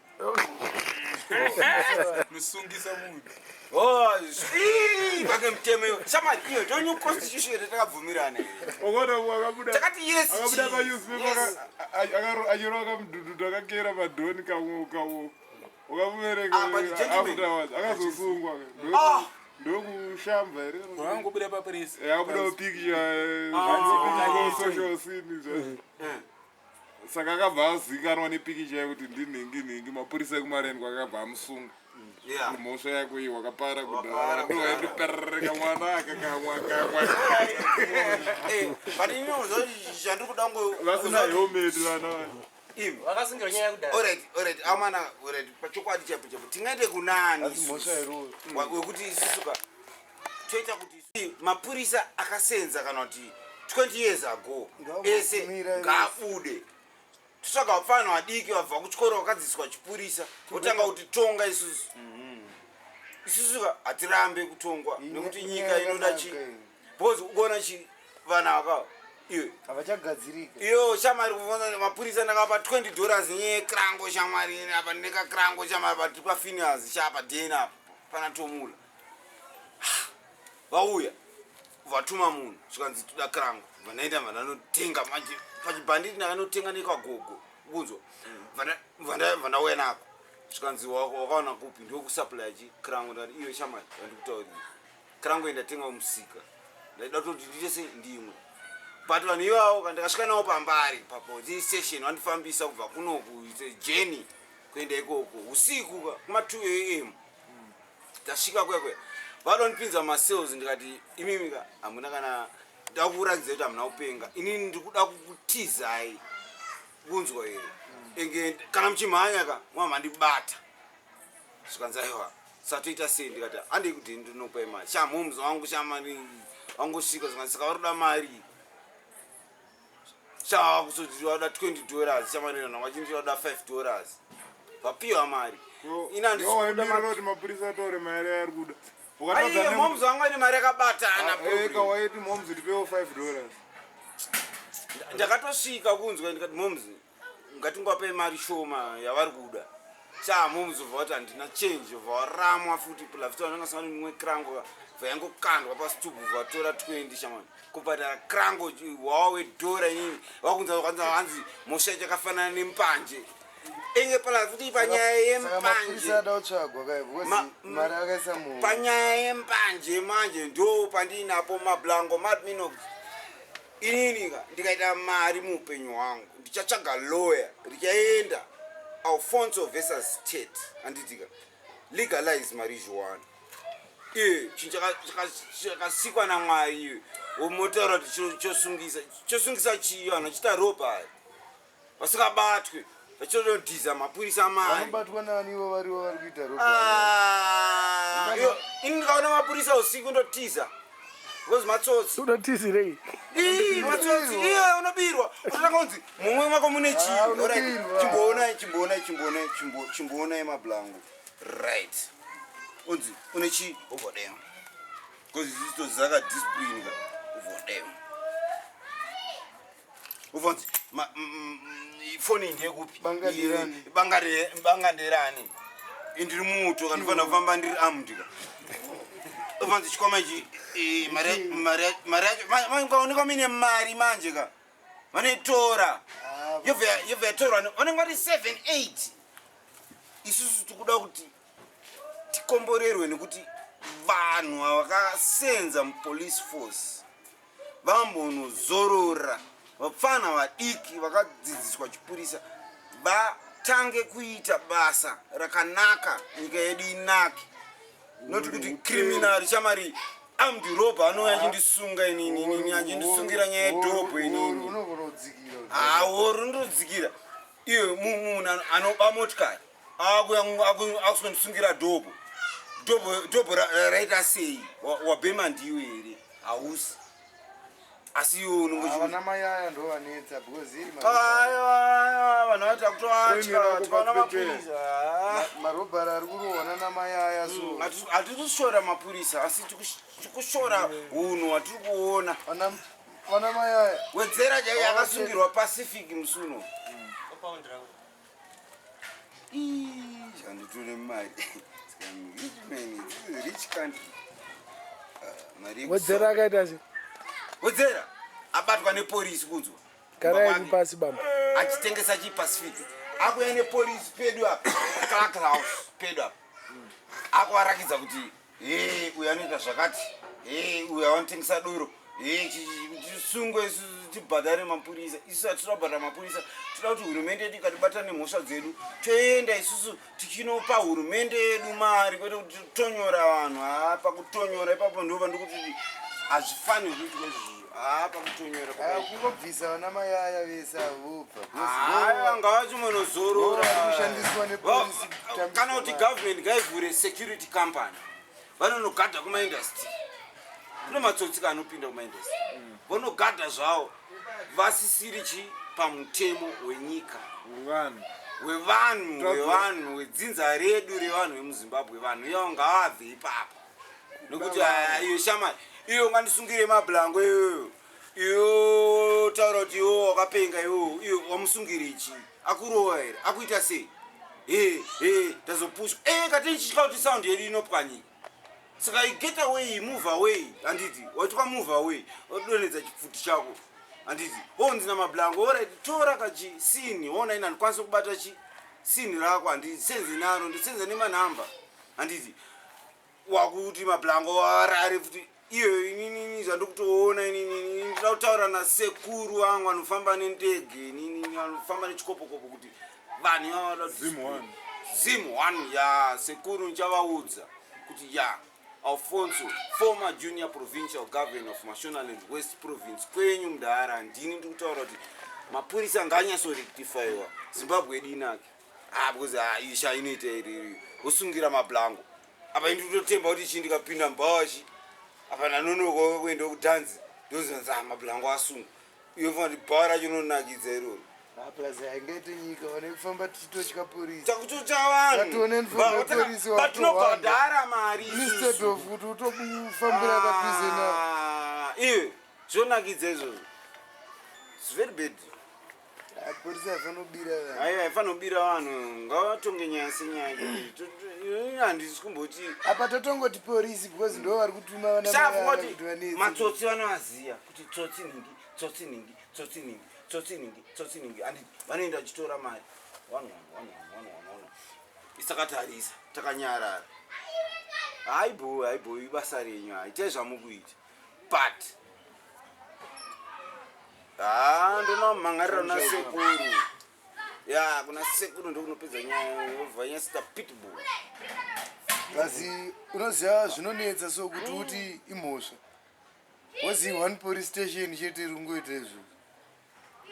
Nosungisa munhu. Oh, ii, pake mutemo iwo. Shamari iyo ndo new constitution yedu takabvumirana here. Ukaona akabuda Takati yes. akabuda chi. pa newspaper Yes. achirova kamudhudhudhu akakera madhoni kamwe kamwe. Ukamuverenga Ah, but gentleman. afterwards akazosungwa. Ah. Ndokushamba here. Wakangobuda papress. Akabuda picture social scene zvacho. Saka akabva azikanwa nepikicha yekuti ndinhingi nhingi mapurisa ekumarendwa akabva amusunga. Yeah. Mhosva yako iyi wakapara Wakapara kudhara ndowaindiperereka mwana aka kamwa kamwa. Eh, but ini unoziva kuti chandiri kuda ngo Vasina helmet vana vaya. Imi. Vakasungirwa nyaya yekudhara. Alright, alright, amana, alright, pachokwadi chaipo chaipo tingaende kunani Asi mhosva isusu? iroyo. Wekuti isusu ka toita kuti mapurisa akasenza kana kuti 20 years ago ese Ngaamira ngaabude totsvaga vapfana vadiki vabva kuchikoro vakadzidziswa chipurisa votanga kutitonga isusu. Isusu ka hatirambe kutongwa nekuti nyika inoda chi because ukuona chi vanhu aka iwe Havachagadzirika. Iyo shamwari kuvona mapurisa ndakapa $20 nyaya yekrango shamwari apa ndinekakrango shamwari apa tiri paFinas sha padeni apa. Pana Tomula. Vauya vatuma munhu zvikanzi toda krango. Vandaenda vandanotenga manje pachibhanditi ndakanotenga nekwagogo kunzwa. Vandauya nako. Zvikanzi wakaona kupi ndokusupply chi krango ndati iyo shamwari yandikutaurira. Krango indatenga kumusika. Ndaida kutoti ndiite sei ndimwe. But vanhu ivavo kana ndakasvika navo pambari papo station vandifambisa kubva kunoku it's a journey kuenda ikoko usiku ka kuma 2 am tasvika kuya kuya vadondipinza masales ndikati imimi ka hamuna kana ndakuratidza kuti hamuna kupenga inini ndikuda kukutizai kunzwa here enge kana muchimhanya ka mwamhandibata zvikanzi aiwa satoita sei ndikati handei kuti ndinokupai mari sha moms wangu shamari wangosvika zvikanzi saka vari kuda mari sha kusoti vada 20 dollars shamari vanhu vachinti vada 5 dollars vapiwa mari ini handisimirira kuti mapurisa atore mari yaari kuda Aiye, moms wangu ane mari yakabatana eka waiti moms tipewo 5 dollars ndakatosvika kunzwa ndikati moms ngatingwapei mari shoma yavari kuda sha moms ubva vati handina change ubva waramwa futi plus vanenge vasina mimwe krango bva yangokandwa pasitubu vatora 20 shamani kubhadhara krango wawa wedhora inini vakunza kwanza hanzi mhosva chakafanana nembanje enge pala futi panyaya yembanje ada kutsvagwa kai because mari akaisa mu panyaya yembanje manje ndo pandinapo mablango madminox inini ka ndikaita mari muupenyu hwangu ndichatsvaga lawyer richaenda alfonso versus state handitika legalize marijuana iye chinhu chakasikwa namwari iwe womotaura kuti chosungisa chosungisa chii vanhu vachiita robbery vasingabatwe vachitodhiza mapurisa mari vanobatwa nani ivo varivo vari kuita robbery Ah, ini ndikaona mapurisa usiku ndotiza because matsotsi unotizirei Ii, matsotsi iye unobirwa unotanga kunzi mumwe mako mune chii Ah, Alright, unobirwa. chimboonai chimboonai chimboonai chimboonai mablango right unzi une chii obvodema because isusu tozaka discipline ka obvodema ubvonzi foni iyi ndeyekupi Banga nderani? Banga nderani indiri muto kandifanira kufamba ndiri armed ka ubvonzi chikwama ichi mari yacho mangaonekwa muine mari manje ka vanoitora yobva yatorwa vanenge vari 7 8 isusu tikuda kuti tikomborerwe nekuti vanhu vakasenza mupolice force vambonozorora vapfana vadiki vakadzidziswa chipurisa vatange kuita basa rakanaka nyika yedu inake not kuti criminal shamari armed robber anouya achindisunga inini inini achindisungira nyaya yedhobho inini unogona kudzikira hawo rundodzikira iye munhu anoba motikari akusondisungira dhobho dhobho raita sei wabhema ndiwe here hausi asi iwe unongovana mai aya ndo vanetsa because iri aiwa vanhu vati akutoatya tikaona mapurisa marobhari ari kurohwa nana mai aya so hatiri kushora mapurisa asi tikushora unhu hwatiri kuona vana mai aya wedzera chaiyo yakasungirwa pacific musi uno zvanditore mari rich country wedzera akaita se wedzera abatwa nepolisi kunzwa garai pasi bamba achitengesa chipacific akuya nepolisi pedu apa clark house pedu apa akuvarakidza kuti he uyu anoita zvakati he uyu anotengesa doro he tisungwe isusu tibhadhare mapurisa isusu hatitoda kubhadhara mapurisa toda kuti hurumende yedu ikatibata nemhosva dzedu toenda isusu tichinopa hurumende yedu mari kwete kuti tonyora vanhu haa pakutonyora ipapo ndo pandikuti hazvifanirwi kuitwa izvozvo haa pakutonyora kungobvisa vana mai aya vese avobva haya ngavachimonozorora kushandiswa nepolisi kana kuti government ngaivhure security company vanonogadha kumaindustry kune matsotsi kaanopinda kumaindustry vonogadha zvavo vasisiri chi pamutemo wenyika wevanhu wevanhu wedzinza redu revanhu vemuzimbabwe vanhu ivavo ngavabve ipapo nekuti iyo shamari iyo ungandisungire mablango iyoyo iyo taura kuti iwo wakapenga iwo iyo wamusungire chii akurowa here akuita sei He he tazopushwa. Eh kati ndichitya kuti sound yedu inopwanyika. Saka you get away, you move away. Handiti waitwa move away. Wadonedza chipfuti chako. Handiti wonzi namablango alright tora kachi scene wona ina ndikwanisa kubata chi scene rako handiti senze naro ndisenze nemanhamba. Handiti wakuti mablango arare futi iyo inini zvandikutoona inini ndinoda kutaura nasekuru vangu anofamba nendege inini anofamba nechikopokopo kuti vanhu ivava Zim one. Zim one ya sekuru ndichavaudza kuti ya Alfonso former junior provincial governor of Mashonaland West Province kwenyu mudhara ndini ndiri kutaura kuti mapurisa ngaanyatsorectifyiwa Zimbabwe yedu inake ah because ah isha inoita iri wosungira mablango apa ini ndinototemba kuti chii ndikapinda mubhawa chi apa ndanonoka kuenda kudhanzi ndozonzi ah mablango asungwa iyo fana kuti bhawa racho rinonakidza iroro Ah, plus haingaite nyika vane kufamba tichitotya porisi takutotya vanhu Ngatione mfambo wepolisi patinobhadhara mari instead isusu. of kuti utofambira padhuze na Ah, iwe zvonakidza izvozvo its very bad Ah, polisi haifanobira vanhu aiwa haifanira kubira vanhu ngavatonge nyaya senyaya handisi kumboti apa totongoti polisi because ndo vari kutuma vana mai safunga ava kuti kuti vanetse. matsotsi vanovaziva kuti tsotsi nhingi tsotsi nhingi tsotsi nhingi tsotsi nhingi tsotsi nhingi anditi vanoenda vachitora mari one one one one one one one isakatarisa takanyarara haibo haibo ibasa renyu haitai zvamukuita but ha ndonomhangarira kuna sekuru ya kuna sekuru ndokunopedza nyaya yobva nyasita pitbull Kasi unoziva zvinonetsa so kuti uti imhosva wozi one police station chete iri kungoita izvozvo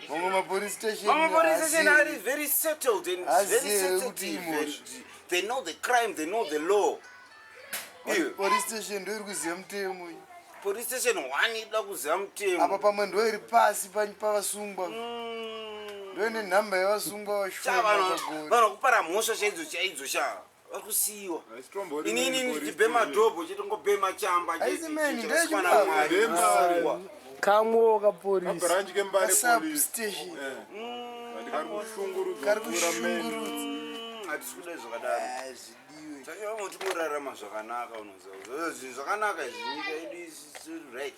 mamwe mapolice station Mama police station are haazivi. very settled and very Hazivi kuti sensitive imhosva. and they know the crime, they know the law. Iwe, police station ndo iri kuziva mutemo iyi. police station one ida kuziva mutemo. apa pamwe ndo iri pasi pavasungwa ndo ine nhamba yevasungwa Sha vanhu vashoma vanhu vakupara mhosva chaidzo chaidzo sha vari kusiyiwa. Haisitombori Inini main police ndichibhema station. dhobho chete chamba Haisi main, chete ndeyechibaba. chakaswana Mwari, Ndeyembare. kusungwa. Kamwe kaporisi. Kabranch kembare police. substation Eh. But kari kushungurudza kari kupfuura main. kushungurudza Hatisi kuda zvakadaro. Ah, zvidiwe Tachivamwe tingorarama zvakanaka unoziva. Zvinhu zvakanaka izvi nyika yedu isi right.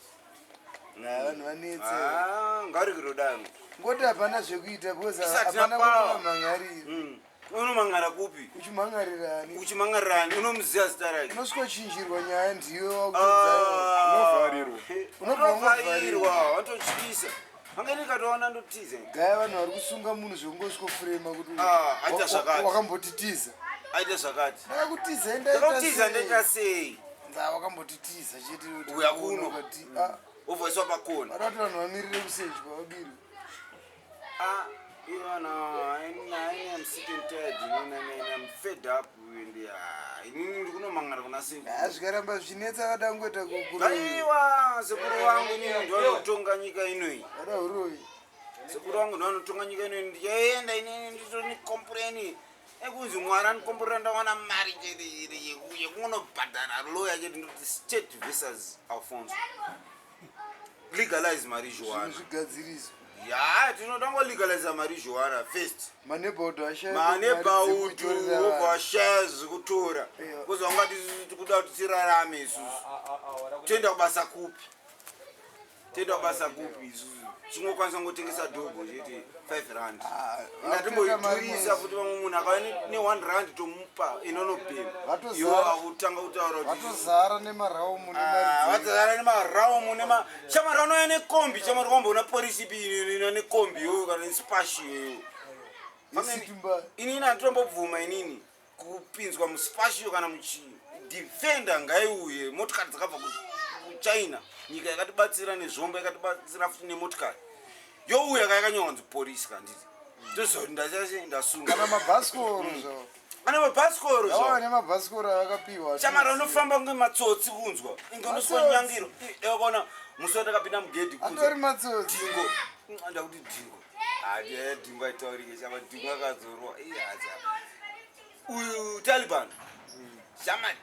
Ah, vanhu vanetse Ah, ngarekerodaro. ngoti hapana zvekuita because Isati hapana napawa. kunomhangarira Unomangara kupi? uchimhangarirani Uchimangarirani unomuziva zita rake. unosvikochinjirwa nyaya ndiwe wakutodzaiwa Unovharirwa. Unobva Unovharirwa, watotyisa. Anga ndikatoona ndotiza. gaya vanhu vari kusunga munhu zvekungosvikofurema kuti Ah, aita zvakati. wakambotitiza Aita zvakati. ndakakutiza Ndakakutiza ndaita sei? nda wakambotitiza chete kuti Uya kuno. ukati- ah, Wobvaiswa pakona. vada kuti vanhu vamirire kusechwa vabirwe Ah, iwe na I am sick and tired, you know, and I'm fed up and ah, inini ndikunomangara kuna sekuru. Ah, zvikaramba zvichinetsa vada kungoita kuroyi Aiwa, sekuru wangu inini ndovanotonga nyika inoyi. vada uroyi Sekuru wangu ndovanotonga nyika inoyi. Ndichaenda inini nditonikombureni. Ekunzi Mwari anikomborera ndawana mari chete chete yekungonobhadhara lawyer chete ndoti state versus Alfonso. Legalize marijuana. zvinhu zvigadziriswa Ya, tinoda kungolegalize marijuana first. manebhaudu ashaya Manebhaudu wobva washaya zvekutora. Yeah. Because wangati isusu tikuda kuti tirarame isusu. Toenda kubasa kupi? Toenda kubasa kupi isusu? Chingokwanisa kungotengesa dhobho chete 5 rand. Ingatimboidhurisa futi vamwe munhu akauya ne 1 rand tomupa inonobhema. Vatozara. Iwo akutanga kutaura kuti vatozara nemaraumu Ah, vatozara nemaraumu nema chamari anouya nekombi chamari kwamboona porisi ipi ino nekombi iyoyo kana nespashi iyoyo. nesitumba Inini handitombobvuma inini kupinzwa muspashio kana muchidefender ngaiuye motikari dzakabva kuchina nyika yakatibatsira nezvombo yakatibatsira futi nemotikari youya ka yakanyorwa kunzi polisi kanditi toziva kuti ndachase ndasunga kana mabhasikoro zvavo ana mabhasikoro ava zvavo nemabhasikoro avakapiwa chamari anofamba kunge matsotsi kunzwa inge unoswa Matsotsi. nyangiro wakaona musi watakapinda mugedhi kunzwa atori matsotsi dhingo ndakuti dhingo hadi dhingo aitaurike chama dhingo akadzorwa ihaza uyu taliban shamani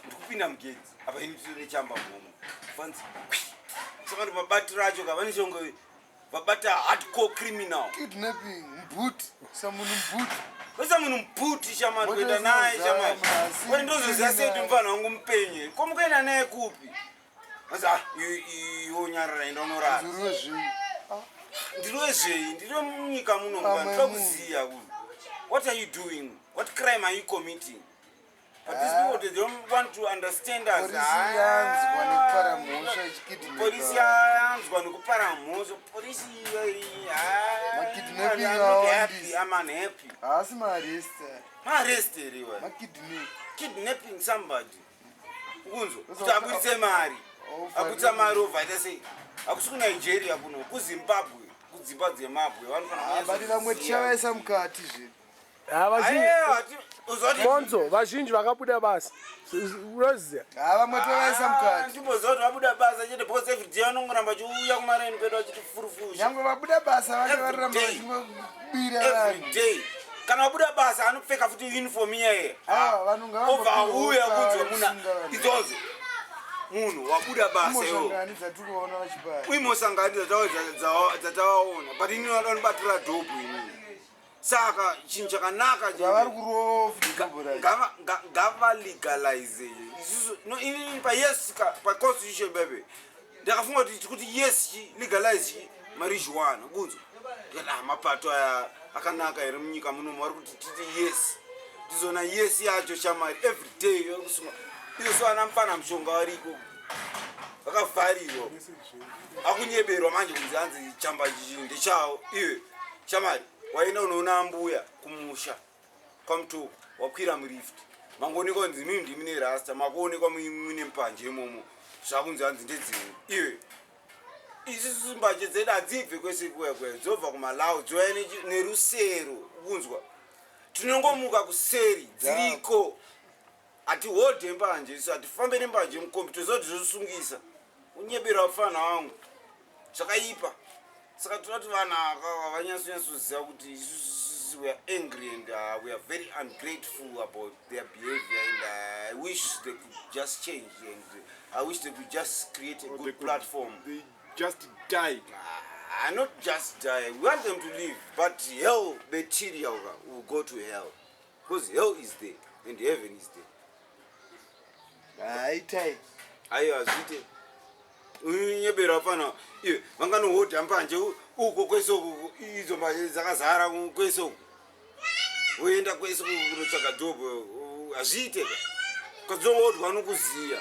ndikupinda mugedhi apa ini tine chamba momo fanzi saka mabatiro acho ka vanechonge vabata hardcore criminal kidnapping mbuti samunhu mbuti Voisa munhu muputi shamari kuenda naye shamari. Kwani ndozoziva sei kuti mufana wangu mupenye? Ko mukuenda naye kupi? Anzi ah iwe nyarara enda unorara. Ndiriwezvei? Ndiri munyika muno ndinoda kuziva kuti what are you doing? What crime are you committing? But these people they don't want to understand us. Polisi yanzwa nekupara mhosva ichikidnapa. Polisi yanzwa nekupara mhosva. Polisi Makidnapping awandisa. I'm unhappy. Haasi maarrest. Maarrest here iwe. Makidnap. Kidnapping somebody. Ukunzwa kuti abudise mari. Abudisa mari obva aita sei? Hakusi kuNigeria kuno, kuZimbabwe, kudzimba dzemabwe vanofanira Ah, but vamwe tichavaisa mukati zvedu. Monzo vazhinji vakabuda basa unoziva vamwe tovaisa mukati ndimboziva kuti vabuda basa chete because every day vanongoramba vachiuya kumaraini kwedu vachitifurufusha nyangwe vabuda basa vacho varoramba vachingobira vanhu day kana vabuda basa anopfeka futi uniform iyeye ah, obva auya kunzwa muna idzodzo munhu wabuda basa iwo imosangani dzatavaona but ini vada vanobatira dhobhu inini saka chinhu chakanaka zvavari kurova futi dhobho racho ngavalegalize isusu no inini payes paconstitution bebe ndakafunga kuti kuti yes chi legalize chi marijuana kunzwa ndikati ah mapato aya akanaka here munyika munomu vari kuti titi yes tizona yes yacho shamari every day vari kusunga izoso ana mufana mushonga variko vakavharirwa akunyeberwa manje kunzi hanzi chamba chichi ndechawo iwe shamari waenda unoona ambuya kumusha kwamutoko wakwira mulift mangoonekwa kunzi mimi ndimi nerasta makuonekwa muine mupanje imomo zvakunzi hanzi ndedzenyu iwe isusu mbanje dzedu hadzibve kwese kuya kuya dzobva kumalawi dzouya nerusero kunzwa tinongomuka kuseri dziriko hatihodhe mbanje isu hatifambe nembanje mukombi toziva kuti zvosungisa unyebera vafana wangu zvakaipa saka toda kuti vanhu aka vanyatsonyatsoziva kuti isusu we are angry and we are very ungrateful about their behavior and I wish they could just change and I wish they could just create a Or they good platform. They just die. Ah, not just die. We want them to live, but hell material will go to hell. Because hell is there and heaven is there. Haitai. Aiwa zviite. Unyebera fana iwe vanganohodha mbanje uko kwese uko idzo mbanje dzakazara kwese uko. Woenda kwese kunotsvaga dhobho hazviite ka. Kadzongodwa nokuziya.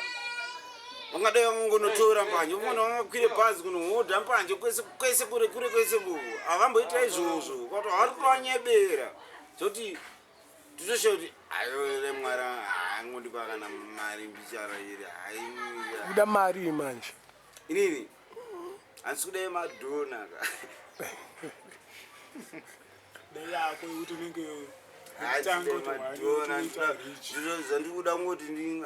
Vangadai vangongonotora mbanje umwe vangakwire bhazi kunohodha mbanje kwese kwese kure kure kwese uko. Havamboita izvozvo. Kwato vari kutonyebera. Zoti titoshaye kuti ayo mwari haangondipa kana mari mbichara iri hai kuda mari manje inini handisi kuda yemadhona ka dai yako yekuti unenge kutanga kuti madhona unoita rich zvandikuda ngoti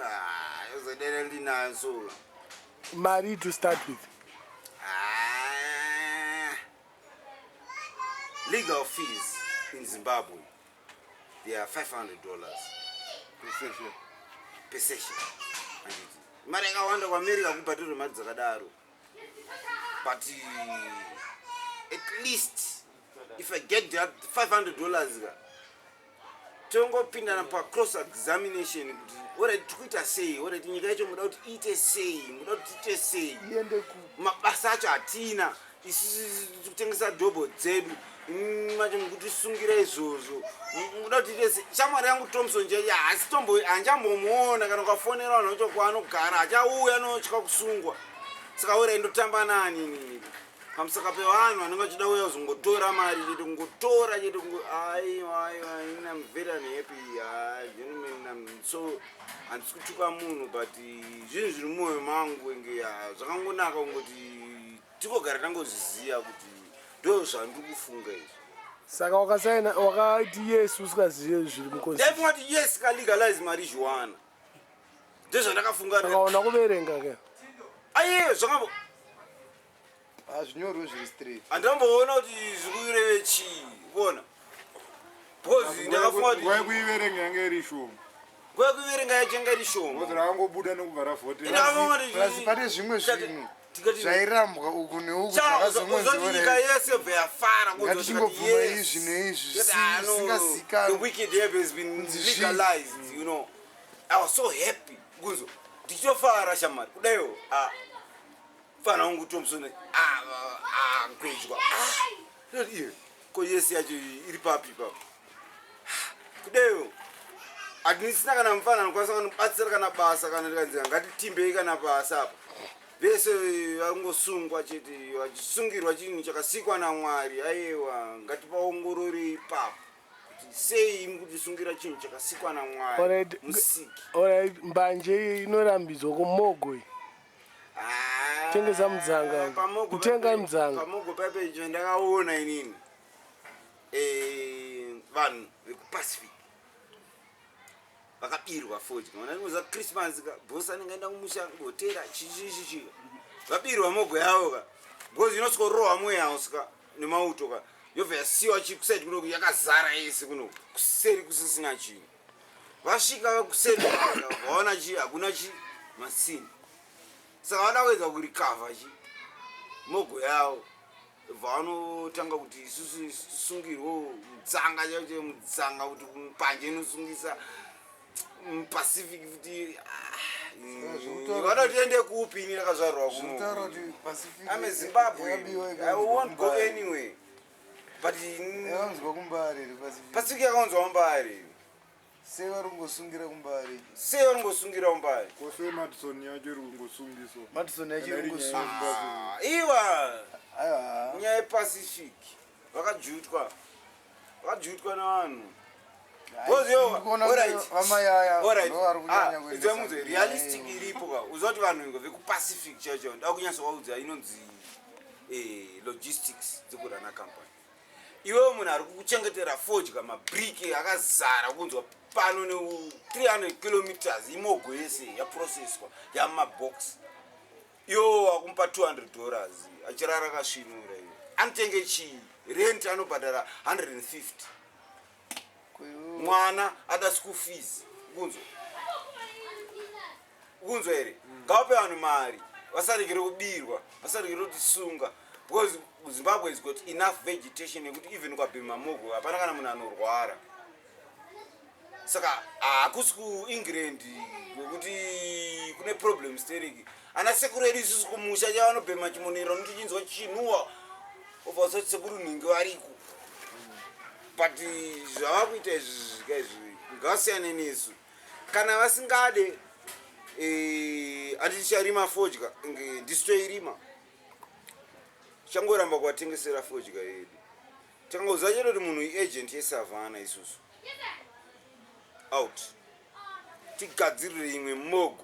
zodera ndinayo so mari to start with Ah, legal fees in Zimbabwe they are $500 per session handiti mari yakawanda kuAmerica kubhadharwe mari dzakadaro but at least if I get that $500 ka tongopindana pacross examination kuti alright tikuita sei alright nyika yacho muda kuti iite sei muda kuti tiite sei iende ku mabasa acho hatina isusu kutengesa dhobho dzedu macho mukutisungira izvozvo muda kuti tiite sei shamwari yangu Thompson chaiye hasi tombo hanjambomuona kana ukafonera vanhu vacho kwaanogara achauya notya kusungwa saka ura indotamba nani inini pamusaka pevanhu vanenge vachida uya kuzongotora mari chete kungotora chete aiwa aiwa ini am very unhappy. Ah, gentlemen, I'm so handisi kutuka munhu but zvinhu zviri mumwoyo mangu enge ah, zvakangonaka kungoti tingogara tangozviziva kuti ndo zvandiri kufunga izvi. Saka wakasaina wakati yes usikazive zviri muconstitution? Ndaifunga kuti yes kalegalize marijuana ndezvandakafunga. Saka una kuverenga ke? Aiye zvakambo Hazvinyorwe zviri straight. Handamboona kuti zvikureve chii kuona because ndakafunga Nguva kuti yekuiverenga yange iri shoma. Nguva yekuiverenga yacho yanga iri shoma. Because rakangobuda nekubva ravhotera. Ndakafunga kuti Plus pane zvimwe zvinhu. Tikati Zvairambwa uku neuku Cha, uzoti nyika yese bva yafara Ngatichingobvuma izvi neizvi zvisingazikanwi. The wicked herb has been Kunzi zvii. legalized, you know. I was so happy kunzo ndichitofara shamari kudaiwo ah, mfana wangu Thompson ah, ah, ngwejwa ah, ndinoti iye ko yese yacho iri papi ipapo kudaiwo hatisina kana mufana anokwanisa kanobatsira kana basa kana ndikanzi ngatitimbei kana basa apa vese vangosungwa chete vachisungirwa chinhu chakasikwa namwari aiwa ngatipaongorore ipapo kuti sei mukutisungira chinhu chakasikwa namwari Alright. musiki Alright, mbanje inorambidzwa kumogo iyi. Ah, Tengesa mudzanga. pamogo Kutenga pepe- mudzanga. pamogo pepe icho ndakaona inini Eh, vanhu vekupacific vakabirwa fodya vana christmas ka bosi anenge aenda kumusha ngotera chichichichi vabirwa mogo yavo ka because inosvikorohwa muhouse ka nemauto ka yobva yasiyiwa chikusaidi kunoku yakazara yese kunoku kuseri kusisina chinhu vasvika kuseri vaona chi hakuna chi masini saka vada kuedza kurikavha chi mogo yavo vanotanga kuti isusu tisungirwewo mutsanga chaicho mutsanga kuti mbanje inosungisa mupacific futi zvekutaura vada kuti tiende kupi ini ndakazvarwa Zvekutaura kuno kuti Pacific I'm a Zimbabwe yakabiwa I ikaunzwa won't go kuMbare. anywhere but Yakaunzwa kumbare here Pacific. Pacific yakaunzwa mumbare Sei vari kungosungira kumbare? sei vari kungosungira mumbare Kose Madison yacho iri kungosungiswa. Madison yacho iri kungosungiswa. Ah, iwa Aiwa. nyaya yepacific vakajutwa vakajutwa nevanhu Because yo, Ndikuona alright. kuti vamayaya Alright. ndo vari kunyanya Ah, kuendesa idzwa mudze, nyaya realistic iyo. iripo ka uziva kuti vanhu ingo vekupacific chaicho nda kunyatsovaudza inonzi eh, logistics dzekurana company iwewe munhu ari kukuchengetera fodya mabriki akazara kunzwa pano ne 300 kilometers imogo yese yaprocesswa yamabox iwo wakumupa 200 dollars achirara akasvinura iwe anotenge chii rent anobhadhara 150 mwana ada school fees kunzwa kunzwa here ngavape vanhu mari vasaregere kubirwa vasaregere kutisunga because zimbabwe has got enough vegetation yekuti even ukabhema mogo hapana kana munhu anorwara saka hakusi kuengland kwekuti kune problem stereki ana sekuru edu isusu kumusha chavanobhema chimonera unotichinzwa chinhuwa obva usati sekuru nhingi variko but zvava kuita izvi zvika izvi ngavasiyane nesu kana vasingade handiti ticharima fodya ndisu toirima tichangoramba kuvatengesera fodya yedu tikangoziva chete kuti munhu iagent yesavhana isusu out tigadzirire imwe mogo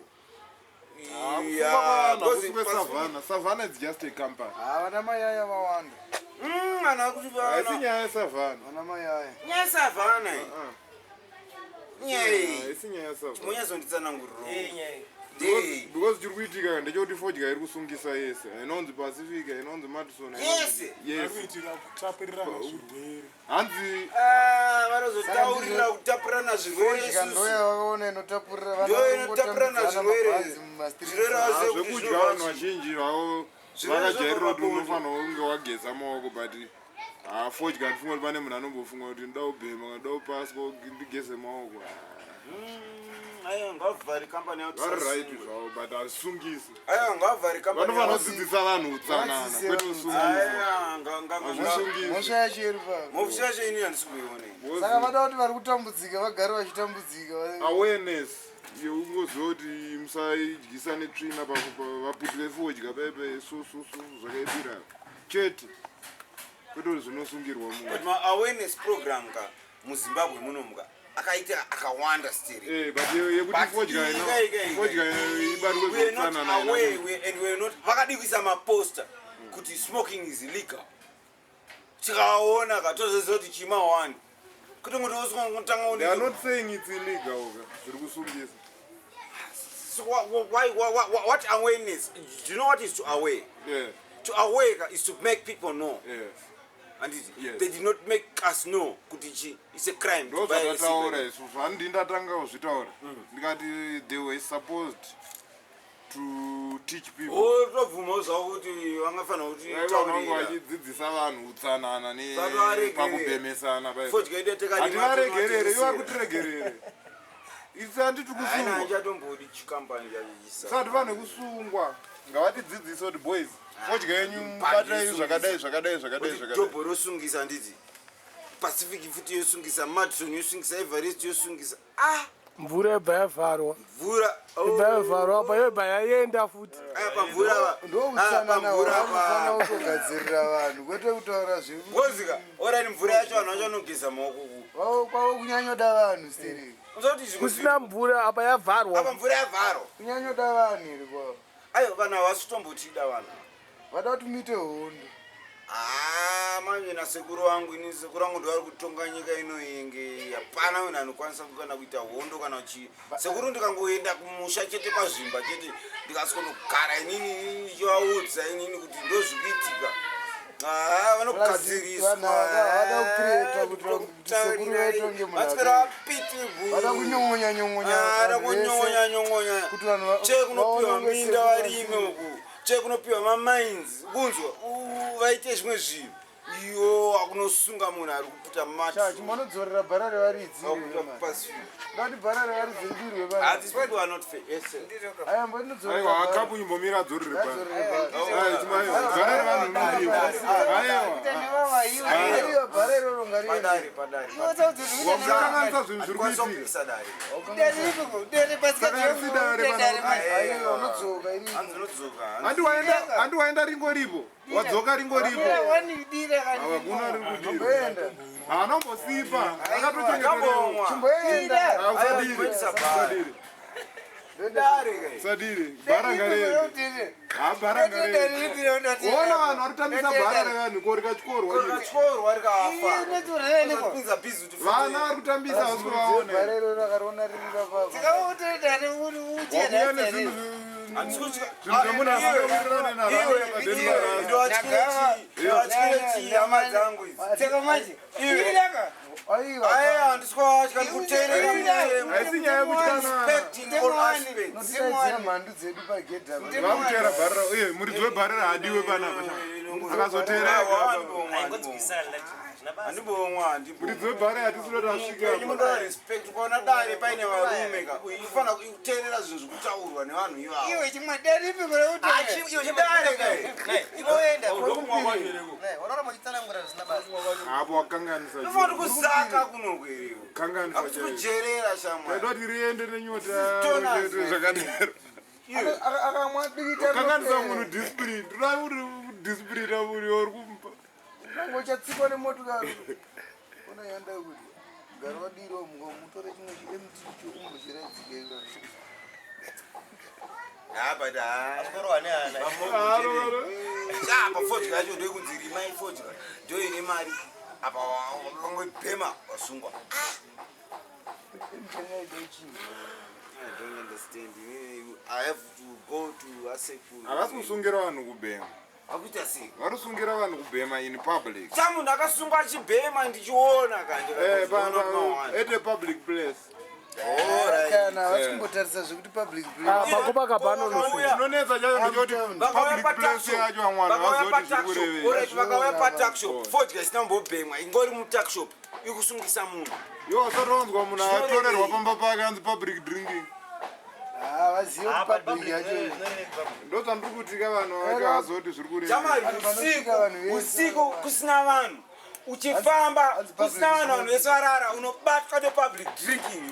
Yeah, because Savannah. Savannah is just a company. Ah, vana mayaya vawanda. Vanhu vakuti Haisi nyaya yeSavannah. Vana mayaya. Nyaya yesavhana iyi nyaya iyi Haisi nyaya yeSavannah. monyazonditsananguriro Because chiri kuitika ndechekuti fodya iri kusungisa yese inonzi Pacific inonzi Madison Yese? Yes. Kuitira kutapurirana zvirwere. Hanzi vanozotaurira kutapurirana zvirwere Fodya isusu. ndo yavakaona inotapurira vana Ndo inotapurana vanongotambidzana zvirwere. mabhanzi mumastreets. Zvirwere Ah, zvekudya vanhu vazhinji zvavo Zvirwere vakajairira kuti zvabva unofanira kunge wageza maoko but ah, fodya ndifunga kuti pane munhu anombofunga kuti ndoda kubhema kana ndoda kupaswa ndigeze maoko Aiwa ngavavhare kambani yavo vari right tisasungwe. zvavo but hazvisungisi Aiwa ngavavhare kambani vanofanira yavo. kudzidzisa vanhu utsanana Vadzidzise kwete vanhu kusungisa Aiwa, Hazvisungisi. Mhosva yacho iri pa. mhosva yacho ini handisi kuiona ini. Saka vada kuti vari kutambudzika vagare vachitambudzika. Awareness yekungoziva kuti musaidyisa netsvina vaputi vefodya pepe sususu zvakaipira chete kwete kuti zvinosungirwa munhu But ma-awareness program ka muzimbabwe munomuka akaita akawanda stiri Eh, but yekuti But fodya ika. fodya ibatwe We are not zveutsanana aware and we are not vakadi kuisa maposter kuti smoking is illegal tikaona ka tozoziva kuti chima one kuti ngoti usingotanga They are not saying it's illegal ka zviri kusungisa So what awareness do you know what is to aware yeah to aware ka is to make people know yes anditi Yes. they did not make us know kuti chi it's a crime to ndo buy a zvatataura cigarette. isusu handi ndatanga kuzvitaura ndikati they were supposed to teach people. Wotobvumawo zvavo kuti vangafanira kuti Dai vanhu vangu taurira. vachidzidzisa vanhu utsanana Satovaregerere. nepakubhemesana Fodya yedu yatakarima hativaregerere ivo vari tonovatengesera. kutiregerere isi handiti Haina kusungwa handichatombodi chikambani chacho chisa. sati vanhu kusungwa ngavatidzidzise kuti boys fodya yenyu batai zvakadai zvakadai zvakadai Kuti zvakadai dhobho rosungisa handiti Pacific futi yosungisa, Madison yosungisa, Everest yosungisa. Ah, Mvura yobva yavharwa. Mvura. Ibva yavharwa apa yobva yaenda futi. Ah, pamvura apa. Ndo Ah, utsanana pamvura hwavanofanira apa. kutogadzirira vanhu kwete kutaura zve Wozika, orani mvura yacho vanhu vacho vanogeza maoko ku. kwavo kunyanyoda vanhu stereki. Unoziva kuti zvimwe Kusina mvura apa apa yavharwa. mvura yavharwa. Kunyanyoda vanhu here kwavo? Aiwa vanhu havasi kutombotida vanhu. Vada kuti muite hondo. Ah, manje nasekuru vangu ini sekuru vangu ndivari kutonga nyika ino yenge hapana munhu anokwanisa kana kuita hondo kana chii. Sekuru ndikangoenda kumusha chete kwazvimba chete ndikasonogara inini ndichivaudza inini kuti ndozvikuitika. Ah, vanogadziriswa. Vanhu ava vada kucreata kuti sekuru vaitonge munhu Vatswera akaipa. vapiti Vada kunyongonya nyongonya Ada vanhu vese. kunyongonya nyongonya. Kuti vanhu Che kunopiwa vaone minda sekuru varime vasiri. uku. Che kunopiwa mamines kunzwa vaite zvimwe zvinhu. Iyo akunosunga munhu ari kuputa Cha, mati. chimbonodzorera bhara revaridzi Akuputa iri, man. Pacific. Ndati bhara revaridzi ridirwe Ah, bana. these people are not fair. Yes, sir. Aya, mbondodzorera aiwa bhara. kapu imbomira adzorere pano. Ngadzorere bhara. Ai, chimaiwa gara revanhu rinodiwa aiwa. Aiwa, bhara iroro ngariende. Padare, padare. Wakukanganisa zvinhu zviri Kwanisa kuitika. kupikisa dare. Saka risi dare pano. Aiwa, unodzoka iri. Hanzi unodzoka. Handi waenda, handi waenda ringo ripo, wadzoka ringo ripo. Hakuna riri kudira. Chimboenda. Haana kumbosipa, akatochengeterwa. Akambomwa. Chimboenda. Usadire, Kuendesa bhara. usadire, Dare kai. usadire. Bhara ngarende. Ha, bhara ngarende. Ona vanhu vari kutambisa bhara revanhu ko rikatyorwa iri. Rikatyorwa rikafa. Kupinza busy kuti Vana vari kutambisa havasi kuvaona. Bhara iroro rakariona riri rapapa. Wakuuya nezvinhu Handisi kutya. zvinhu zvemunhu asingawirirane nazvo Iwe, anoenda iwe, padeni ndowatyire chii hama dzangu idzi. Aiwa, Aiwa, handisi kuvatya, ndikuteerera mutemo. Haisi nyaya yekutyanana. Respect in all aspects. notidaidzira mhandu dzedu pagedhi apa. Vakutera bharera uye muridzi webharera hadiwe panapa. Akazoteera Aiwa, ega. handibomwa, handibomwa. Handibomwa, handibomwa. Muridzi webhara hatisiri kuti asvike apa. Munoda respect ukaona dare paine varume ka unofanira kuteerera zvinhu zvikutaurwa nevanhu ivavo. Dare ka Apo wakanganisa. unofanira kusaka kunoku iriwo. Kanganisa Hakusi chaizvo. kujerera shamwari. Taida kuti riende nenyota Tona chete zvakadaro. Akamwa dikita Kanganisa munhu discipline. Toda kuti discipline muri uri kumupa. Nango chatsikwa nemotokari. Ona yanda kuti gara wadiro mungo mutore chimwe chiMT cho umbochiradzike. Ah, but ah. Apa fodya yacho ndoyekunzi rimai fodya ndoine mari apa wakangobhema wasungwa. I don't understand. I have to go to asekuru. Havasi kusungira vanhu kubhema. Vakuita sei? Vari kusungira vanhu kubhema in public. Sa munhu akasungwa achibhema ndichiona kanje. Eh, at a public place. Kana havasi kumbotarisa zvekuti public place. Pakupa kapano. Chinonetsa chacho ndechekuti Vakauya public place yacho vamwe vanhu havazoti zviri kurevei. patakshop vakauya patakshop fodya isina kumbobhemwa ingori mutakshop ikusungisa munhu. Iwe usati wanzwa munhu atorerwa pamba pake anzi public drinking. Ah, vazive kuti public yacho. Ndozvandiri kuti ka vanhu vacho havazoti zviri kurevei. Chamari Vanhu usiku vanosvika vanhu vese. usiku kusina vanhu uchifamba Hanzi public kusina vanhu vanhu vese varara unobatwa nepublic drinking.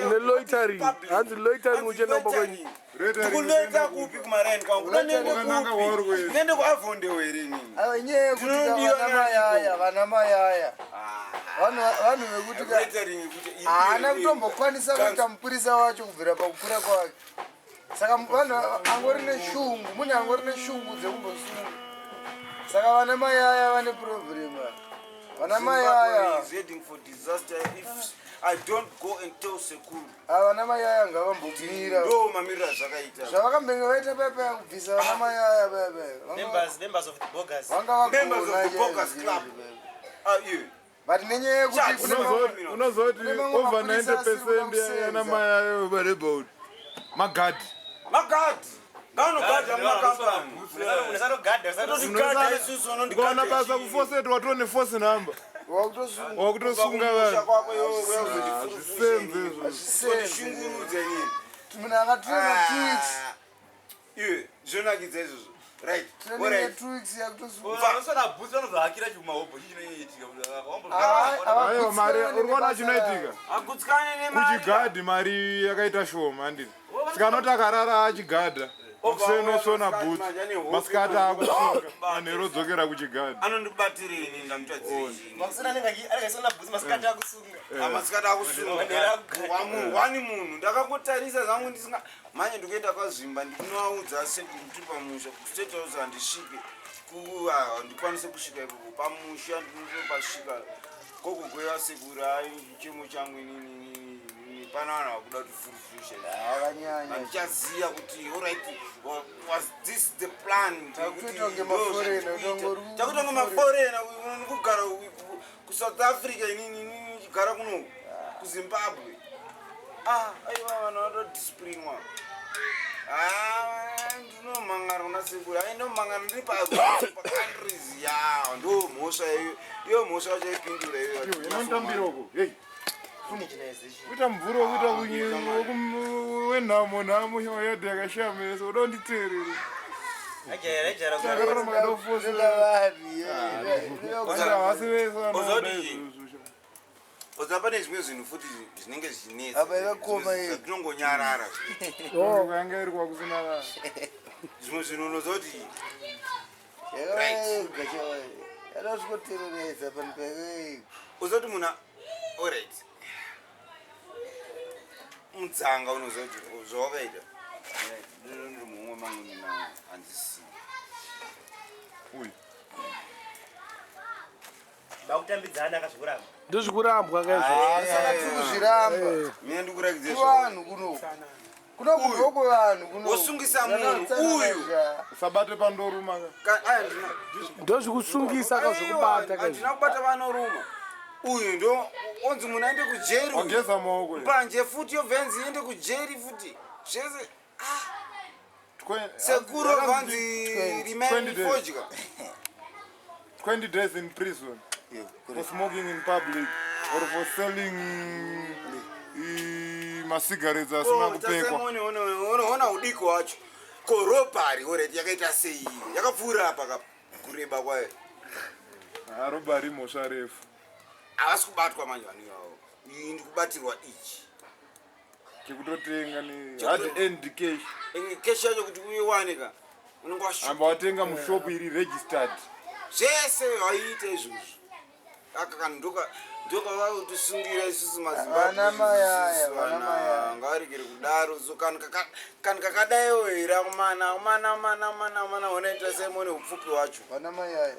Neloitering. Hanzi loitering uchienda kumba kwenyu. Loitering Kunoita kupi kumaraini kwangu? Wakananga kwauri kuenda. Nende kuavondeo here inini? Aiwa, inyaya yekuti ka Tinodiwa vana mayaya, vana mayaya. Vanhu vanhu vekuti ka Loitering kuti haana kutombokwanisa kuita mupurisa wacho kubvira pakukura kwake. Saka vanhu angori neshungu, munhu angori neshungu dzekumbosunga. Saka vana mayaya vane problem ava. Vana mayaya, is heading for disaster if I don't go and tell sekuru. ava vana mayaya ngavambomira. Ndo mamiriro azvakaita. Zvavakambenge vaita paya paya kubvisa vana mayaya paya paya. Members of the bogus. Vanga Members of vagona the Bogus chaizvo Club. chaizvo paya. Ah, iwe. But nenyaya yekuti kune Unozoti Kune mamwe over mapurisa 90 asiri kuda percent kusenza. yana mai ayo varebhaut magadhi. Magadhi. Ngaanogadha mumakambani. Unosanogada isusu ukaona basa kufoseti watone force number Wakutosunga. wakutosunga vanhu zvisenze izvozvo Hazvisenze. inini. Munhu akatraina 2 weeks. Iwe zvonakidza izvozvo. Right. Training Alright. ye 2 weeks yakutosunga. Unosona bhutsu vanobva chikumahobho chinoitika. Aiwa, mari uri kuona chinoitika Agutsikane nemari. Kuchigadhi mari yakaita shoma, handiti? Saka anoti akarara achigadha, makuseni osona bhutsu, masikati akusunga, manheru odzokera kuchigadhi. Anondibatirei ini ndamutadzirei? Makuseni anenge aisona bhutsu, masikati akusunga. Masikati akusunga. Wani munhu ndakangotarisa zvangu ndisinga manje ndikuenda kwaZvimba, ndinoaudza sekuti pamusha kustate house handisvike, handikwanise kusvika ikoko pamusha, ndinotopasvika koko sekuru. Ai, chemo changu inini pana vanhu vakuda kuti furufusha. Havanyanya. Handichaziva kuti alright, was this the plan? Takutoita kunge maforeigner, utongori Takuita kunge maforeigner kugara kuSouth Africa, inini chigara kuno kuZimbabwe. Ah, aiwa, vanhu vatodisciplinwa. Ndinomhangana kuna sekuru, ai, ndinomhangana ndiri pacountries ya ndo mhosva iyo, iyo mhosva yacho ipindura iyo. Inondambira uko, hei, kuita mvura wekuita wenhamo nhamo yadhi yakashamesa uda kunditeerera. Ajaira. Takararama kadofosera. Vanhu. Hasi vese vanoda Uzoti- izvozvo. Oza pane zvimwe zvinhu futi zvinenge zvichinetsa. Apa yakakoma iyi. Zvatinongonyarara. Yanga iri kwakusina vanhu. Zvimwe zvinhu unozoti Yakavega chavayo. Yadasvikotereresa panhu payakavega. Uzoti munhu alright, mudzanga unozoti zvawakaita ndiri mumwe mangu nina handisi. Uyu. Vakutambidzana akazvikuramba. Ndozvikurambwa kaizvo. Saka tiri kuzviramba. Mina ndikurakidze. Kuvanhu kuno. Kuno kubva kwevanhu kuno. Wosungisa munhu uyu. Usabate pandoruma ka. Ndozvikusungisa kazvikubata kaizvo. Handina kubata vanoruma. Uyu ndo onzi munhu aende kujeri uyu. Wageza maoko here? Mbanje futi yobvenzi iende kujeri futi zvese. Sekuru vanzi rimai 20 days. fodya. 20 days in prison for smoking in public or for selling masigarettes asina kupekwa. Ona udiki wacho korobhari already yakaita sei, yakapfuura apa kapa kureba kwayo. Robbery mhosva refu. Havasi kubatwa manje vanhu ivavo. Iyi ndikubatirwa ichi. Chekutotenga ne hard earned cash. Keshi yacho kuti uiwane unenge washuka. Amba watenga mushopu iri registered. Zvese waiita izvozvo aka kanhu ndoka vakutisungira isusu. Vana mayaya, vana mayaya. Ngavarikiri kudaro. So kanhu kakadaiwo here akumana mana mana mana mana unoita semone upfupi hwacho. Vana mayaya.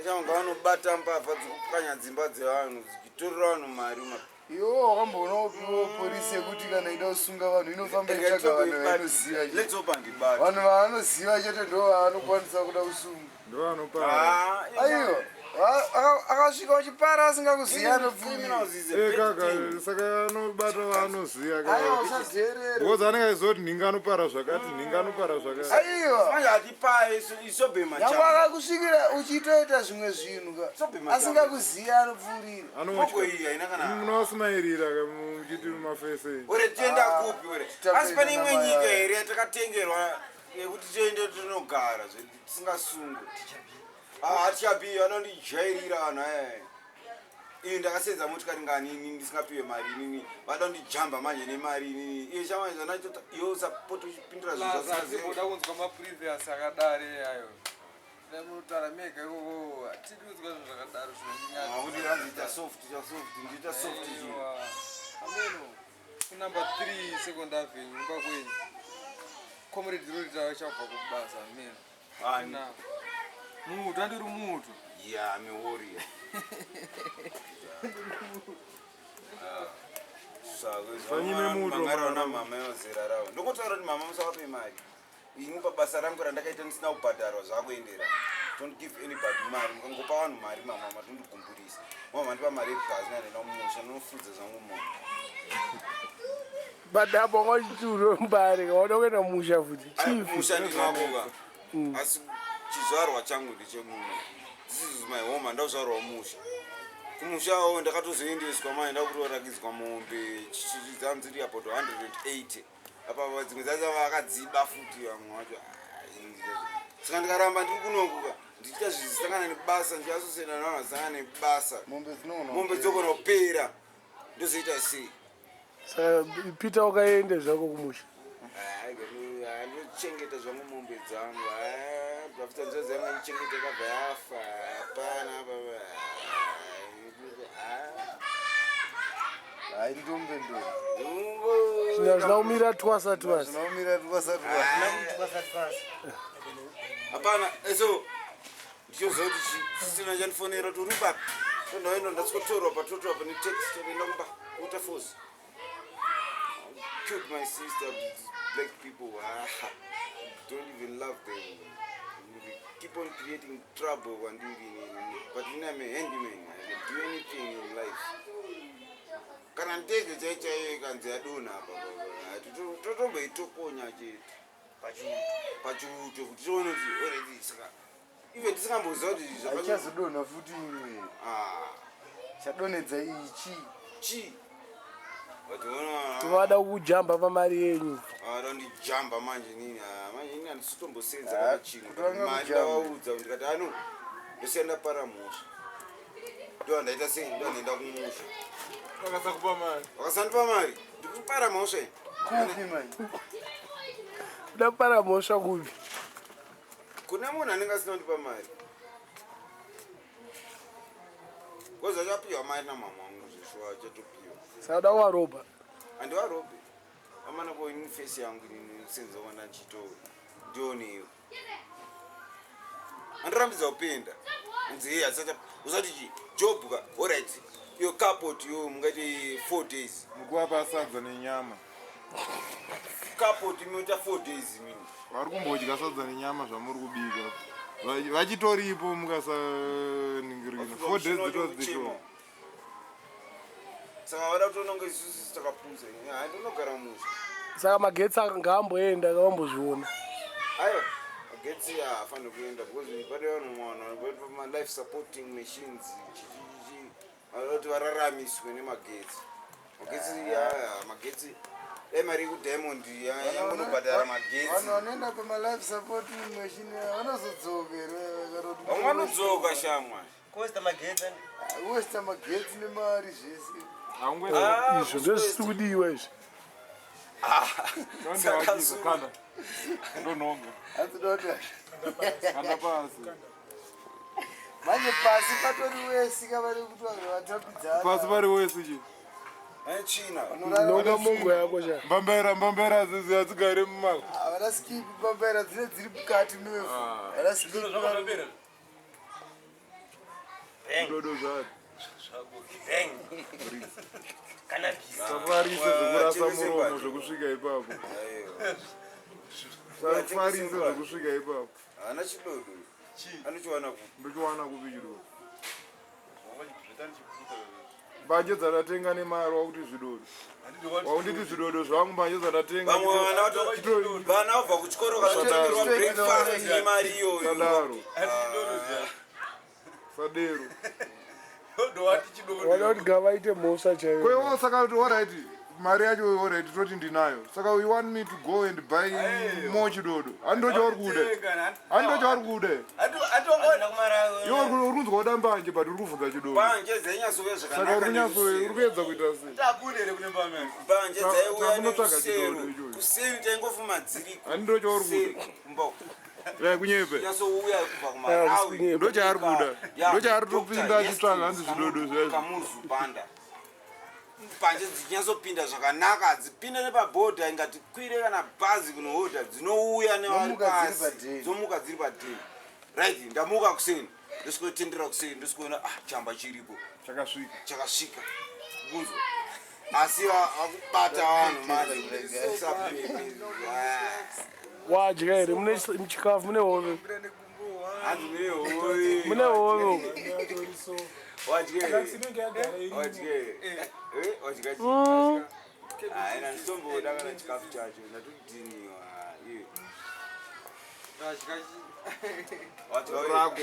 Changa vanobata mbavha dzikupwanya dzimba dzevanhu dzichitorera vanhu mari. Iwo wakamboona upiwo polisi yekuti kana ida kusunga vanhu inofamba itsvaga vanhu vainoziva chete? Let's hope handibata. Vanhu vaanoziva chete ndo vaanokwanisa kuda kusunga. Ndo vanopara. Aiwa, akasvika uchipara asingakuzivi anopfumira. Kaka saka anobata vaanoziva. Aiwa, usadherere. Because anenge achiziva kuti nhinga anopara zvakati, nhinga anopara zvakati. Aiwa. Manje hatipaye isobhema. Nyangwe akakusvikira uchitoita zvimwe zvinhu ka, Sobhema. asingakuzivi anopfuurira. Moko iyi haina kana Munovasumairira muchiti mafese. Ore tienda kupi ore? Titakuenda Asi pane imwe namayaya. nyika here yatakatengerwa yekuti tiende tinogara zvedu tisingasungwe? Hatichapi, vanondijairira vanhu aya. Iyi ndakasenza motikari ngani inini ndisingapiwe mari inini, vada kundijamba manje nemari inini. Iye shamanje zvanacho iwe usapota uchipindura zvinhu zvasingazivi. Kuda kunzwa maprevious akadari ayo munotaura mega ikoko, hatidi kunzwa zvinhu zvakadaro. Kuti hanzi ita soft, ita soft, ndiita soft chii? Ameno kunumber 3 Second Avenue kumba kwenyu, comrade rorita vachabva kubasa ameno. Ani? Mutu andiri mutu. Yeah, I'm a warrior. Sanyime muto, Mangaraona mara. mama yozera ravo. Ndokotaura kuti mama musavape mari. Ini pabasa rangu randakaita ndisina kubhadharwa zvakuendera. Don't give anybody mari. Mukangopa vanhu mari mama matondigumburisa. Mama mandipa mari yebhazi nandenda kumusha ndinofudza zvangu mombe. But apo wanga uchiti uri mbare wauda kuenda musha futi chief musha ndinakoka mm. asi chizvarwa changu ndechemuno this is my home handakuzvarwa musha kumushawo ndakatozoendeswa mai ndakutorakidzwa mombe dzanziri about 180 apa dzimwe dzacho vakadziba futi vamwe vacho ah, saka ndikaramba ndiri kunokuka ndichiita zvisangana nebasa ndichiasosiyana navanhu vasangana nebasa mombe dzogona kupera ndozoita sei saka peter wakaenda zvako kumusha ndochengeta zvangu mombe dzangu bafita nzo dzangu ndichengeta ikabva yafa hapana hayi ndombe ndombe zvina kumira twasa twasa zvina kumira twasa twasa hapana so ndichoziva kuti chisina chandifonera kuti uri papi tondaenda ndasikotorwa patotorwa pane taxi toenda kumba waterfalls killed my sister black people ah, don't even love them keep on creating trouble kwandiri but ini am a handyman i can do anything in life kana ndege chai chaiyo ikanzi yadonha apa totomboitokonya chete pachiuto kuti tione kuti already saka even tisingamboziva kuti zvakachazodonha futi imwe ah. chadonhedza ichi chi vada kujamba pamari yenyu vandijamba ah, manje nini ah, manje ini handisitombosenza kana chinhu mari ndavaudza ndikati ano ndosiya ndapara mhosva ndoandaita sei ndoandaenda kumusha vakasakupa mari vakasandipa mari ndikupara mhosva kupi manje ndapara mhosva kupi kune munhu anenge asina kundipa mari kozi achapiwa mari namama wangu zveshuwa achatopiwa saka da waroba handivarobe amana ko ini fesi yangu ini senza kwanda ndichito ndioneyo andirambidza kupenda nzi hey asati usati chi job ka alright iyo carport yo mungaite 4 days mukuapa sadza nenyama carport inoita 4 days mini vari kumbodya sadza nenyama zvamuri kubika vachitoripo mukasaningirikina 4 days dzitodzito saka vada kutoona isusu takapusa handinogara musha saka magetsi ngaamboenda kavambozviona aiwa magetsi haafaniri kuenda because pane vanhu mwana malife supporting machines vanoda kuti vararamiswe nemagetsi magetsi magetsi dai mari yekudiamond yangonobhadhara magetsi vanhu vanoenda pamalife supporting machine vanozodzoka here vamwe vanodzoka shamwa Kuwesta magetsi. Kuwesta magetsi nemari zvese. Ah, izvo ndozvisiri kudiwa izvi. Kanda. Ndonhonga. Asi Kanda pasi. Manje pasi patori wesi kavari kuti vanhu vatambidzana. Pasi pari wesi chi. China. Nonga mungo yako cha. Mbambaira mbambaira dzidzi hadzigare mumako. Havana skip mbambaira dzine dziri mukati mefu. Havana skip. Dodo zvaro. Safarise zvekurasa muromo zvekusvika ipapo. Safarise zvekusvika ipapo. Haana chidodo. Anochiwana kupi? Ndochiwana kupi chidodo? Mbanje dzandatenga nemari wakuti zvidodo. Wakunditi zvidodo zvangu mbanje dzandatenga. Vamwe vana vana vabva kuchikoro vanotengerwa breakfast nemari iyoyo. Sadaro. Sadero. Wada kuti gavaite mhosva chaiyo. Kwewo saka kuti alright mari yacho alright toti ndinayo. Saka you want me to go and buy more chidodo. Handi chauri kuda. Handi chauri kuda. Iwe uri kunzwa kuda mbanje but uri kuvhunza chidodo. Mbanje dzainyatsovuya zvakanaka. Saka uri kunyatso uri kuedza kuita sei? Takule kune mbanje. Mbanje dzaiuya nekuseri. Kuseri taingofuma dziriko. Handi chauri kuda. Kumba. Kunyepe. Nyatsovuya kubva kuMalawi. Ndochaari kuda. Ndochaari topinda achitsvaga hanzi zvidodo zvaizvo. Kamuzu banda. Mbanje dzichinyatsopinda zvakanaka hadzipinde nepabhodha ingati kwire kana bhazi kunohodha dzinouya nevari pasi dzomuka dziri padheni right ndamuka kuseni ndosvikotendera kuseni ndosvikoona ah chamba chiripo chakasvika chakasvika kunzwa asi vakubata vanhu manje wadya here mune chikafu mune hove hanzi mune hove mune hove wadya wadya wadya Haina nditomboda kana chikafu chacho ndatodhiniwa iye. Rako.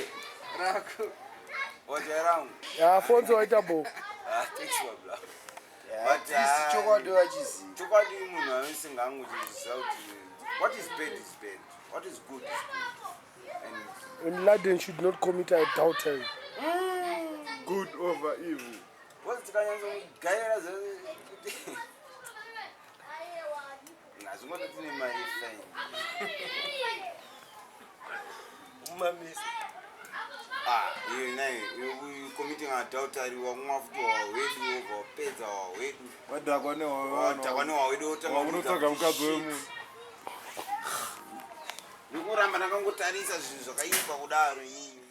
Rako. Wadya rangu. Ya Fonzo waita bo. Ah, thanks bro. But chokwadi vachiziva. Chokwadi munhu anosenga angu chiziva kuti what is bad is bad, what is good is good. And And Laden should not commit adultery. Good over evil. Because tikanyatsogaira kuti hazvingoti tine mari fine. Umamisa. Ah, iyo nayo committing adultery wamwa futi wahwedu wobva wapedza wahwedu. Wadhakwa Wadhakwa nehwawedu wotanga wakunotsvaga mukadzi wemunhu. Ndikuramba ndakangotarisa zvinhu zvakaipa kudaro inini.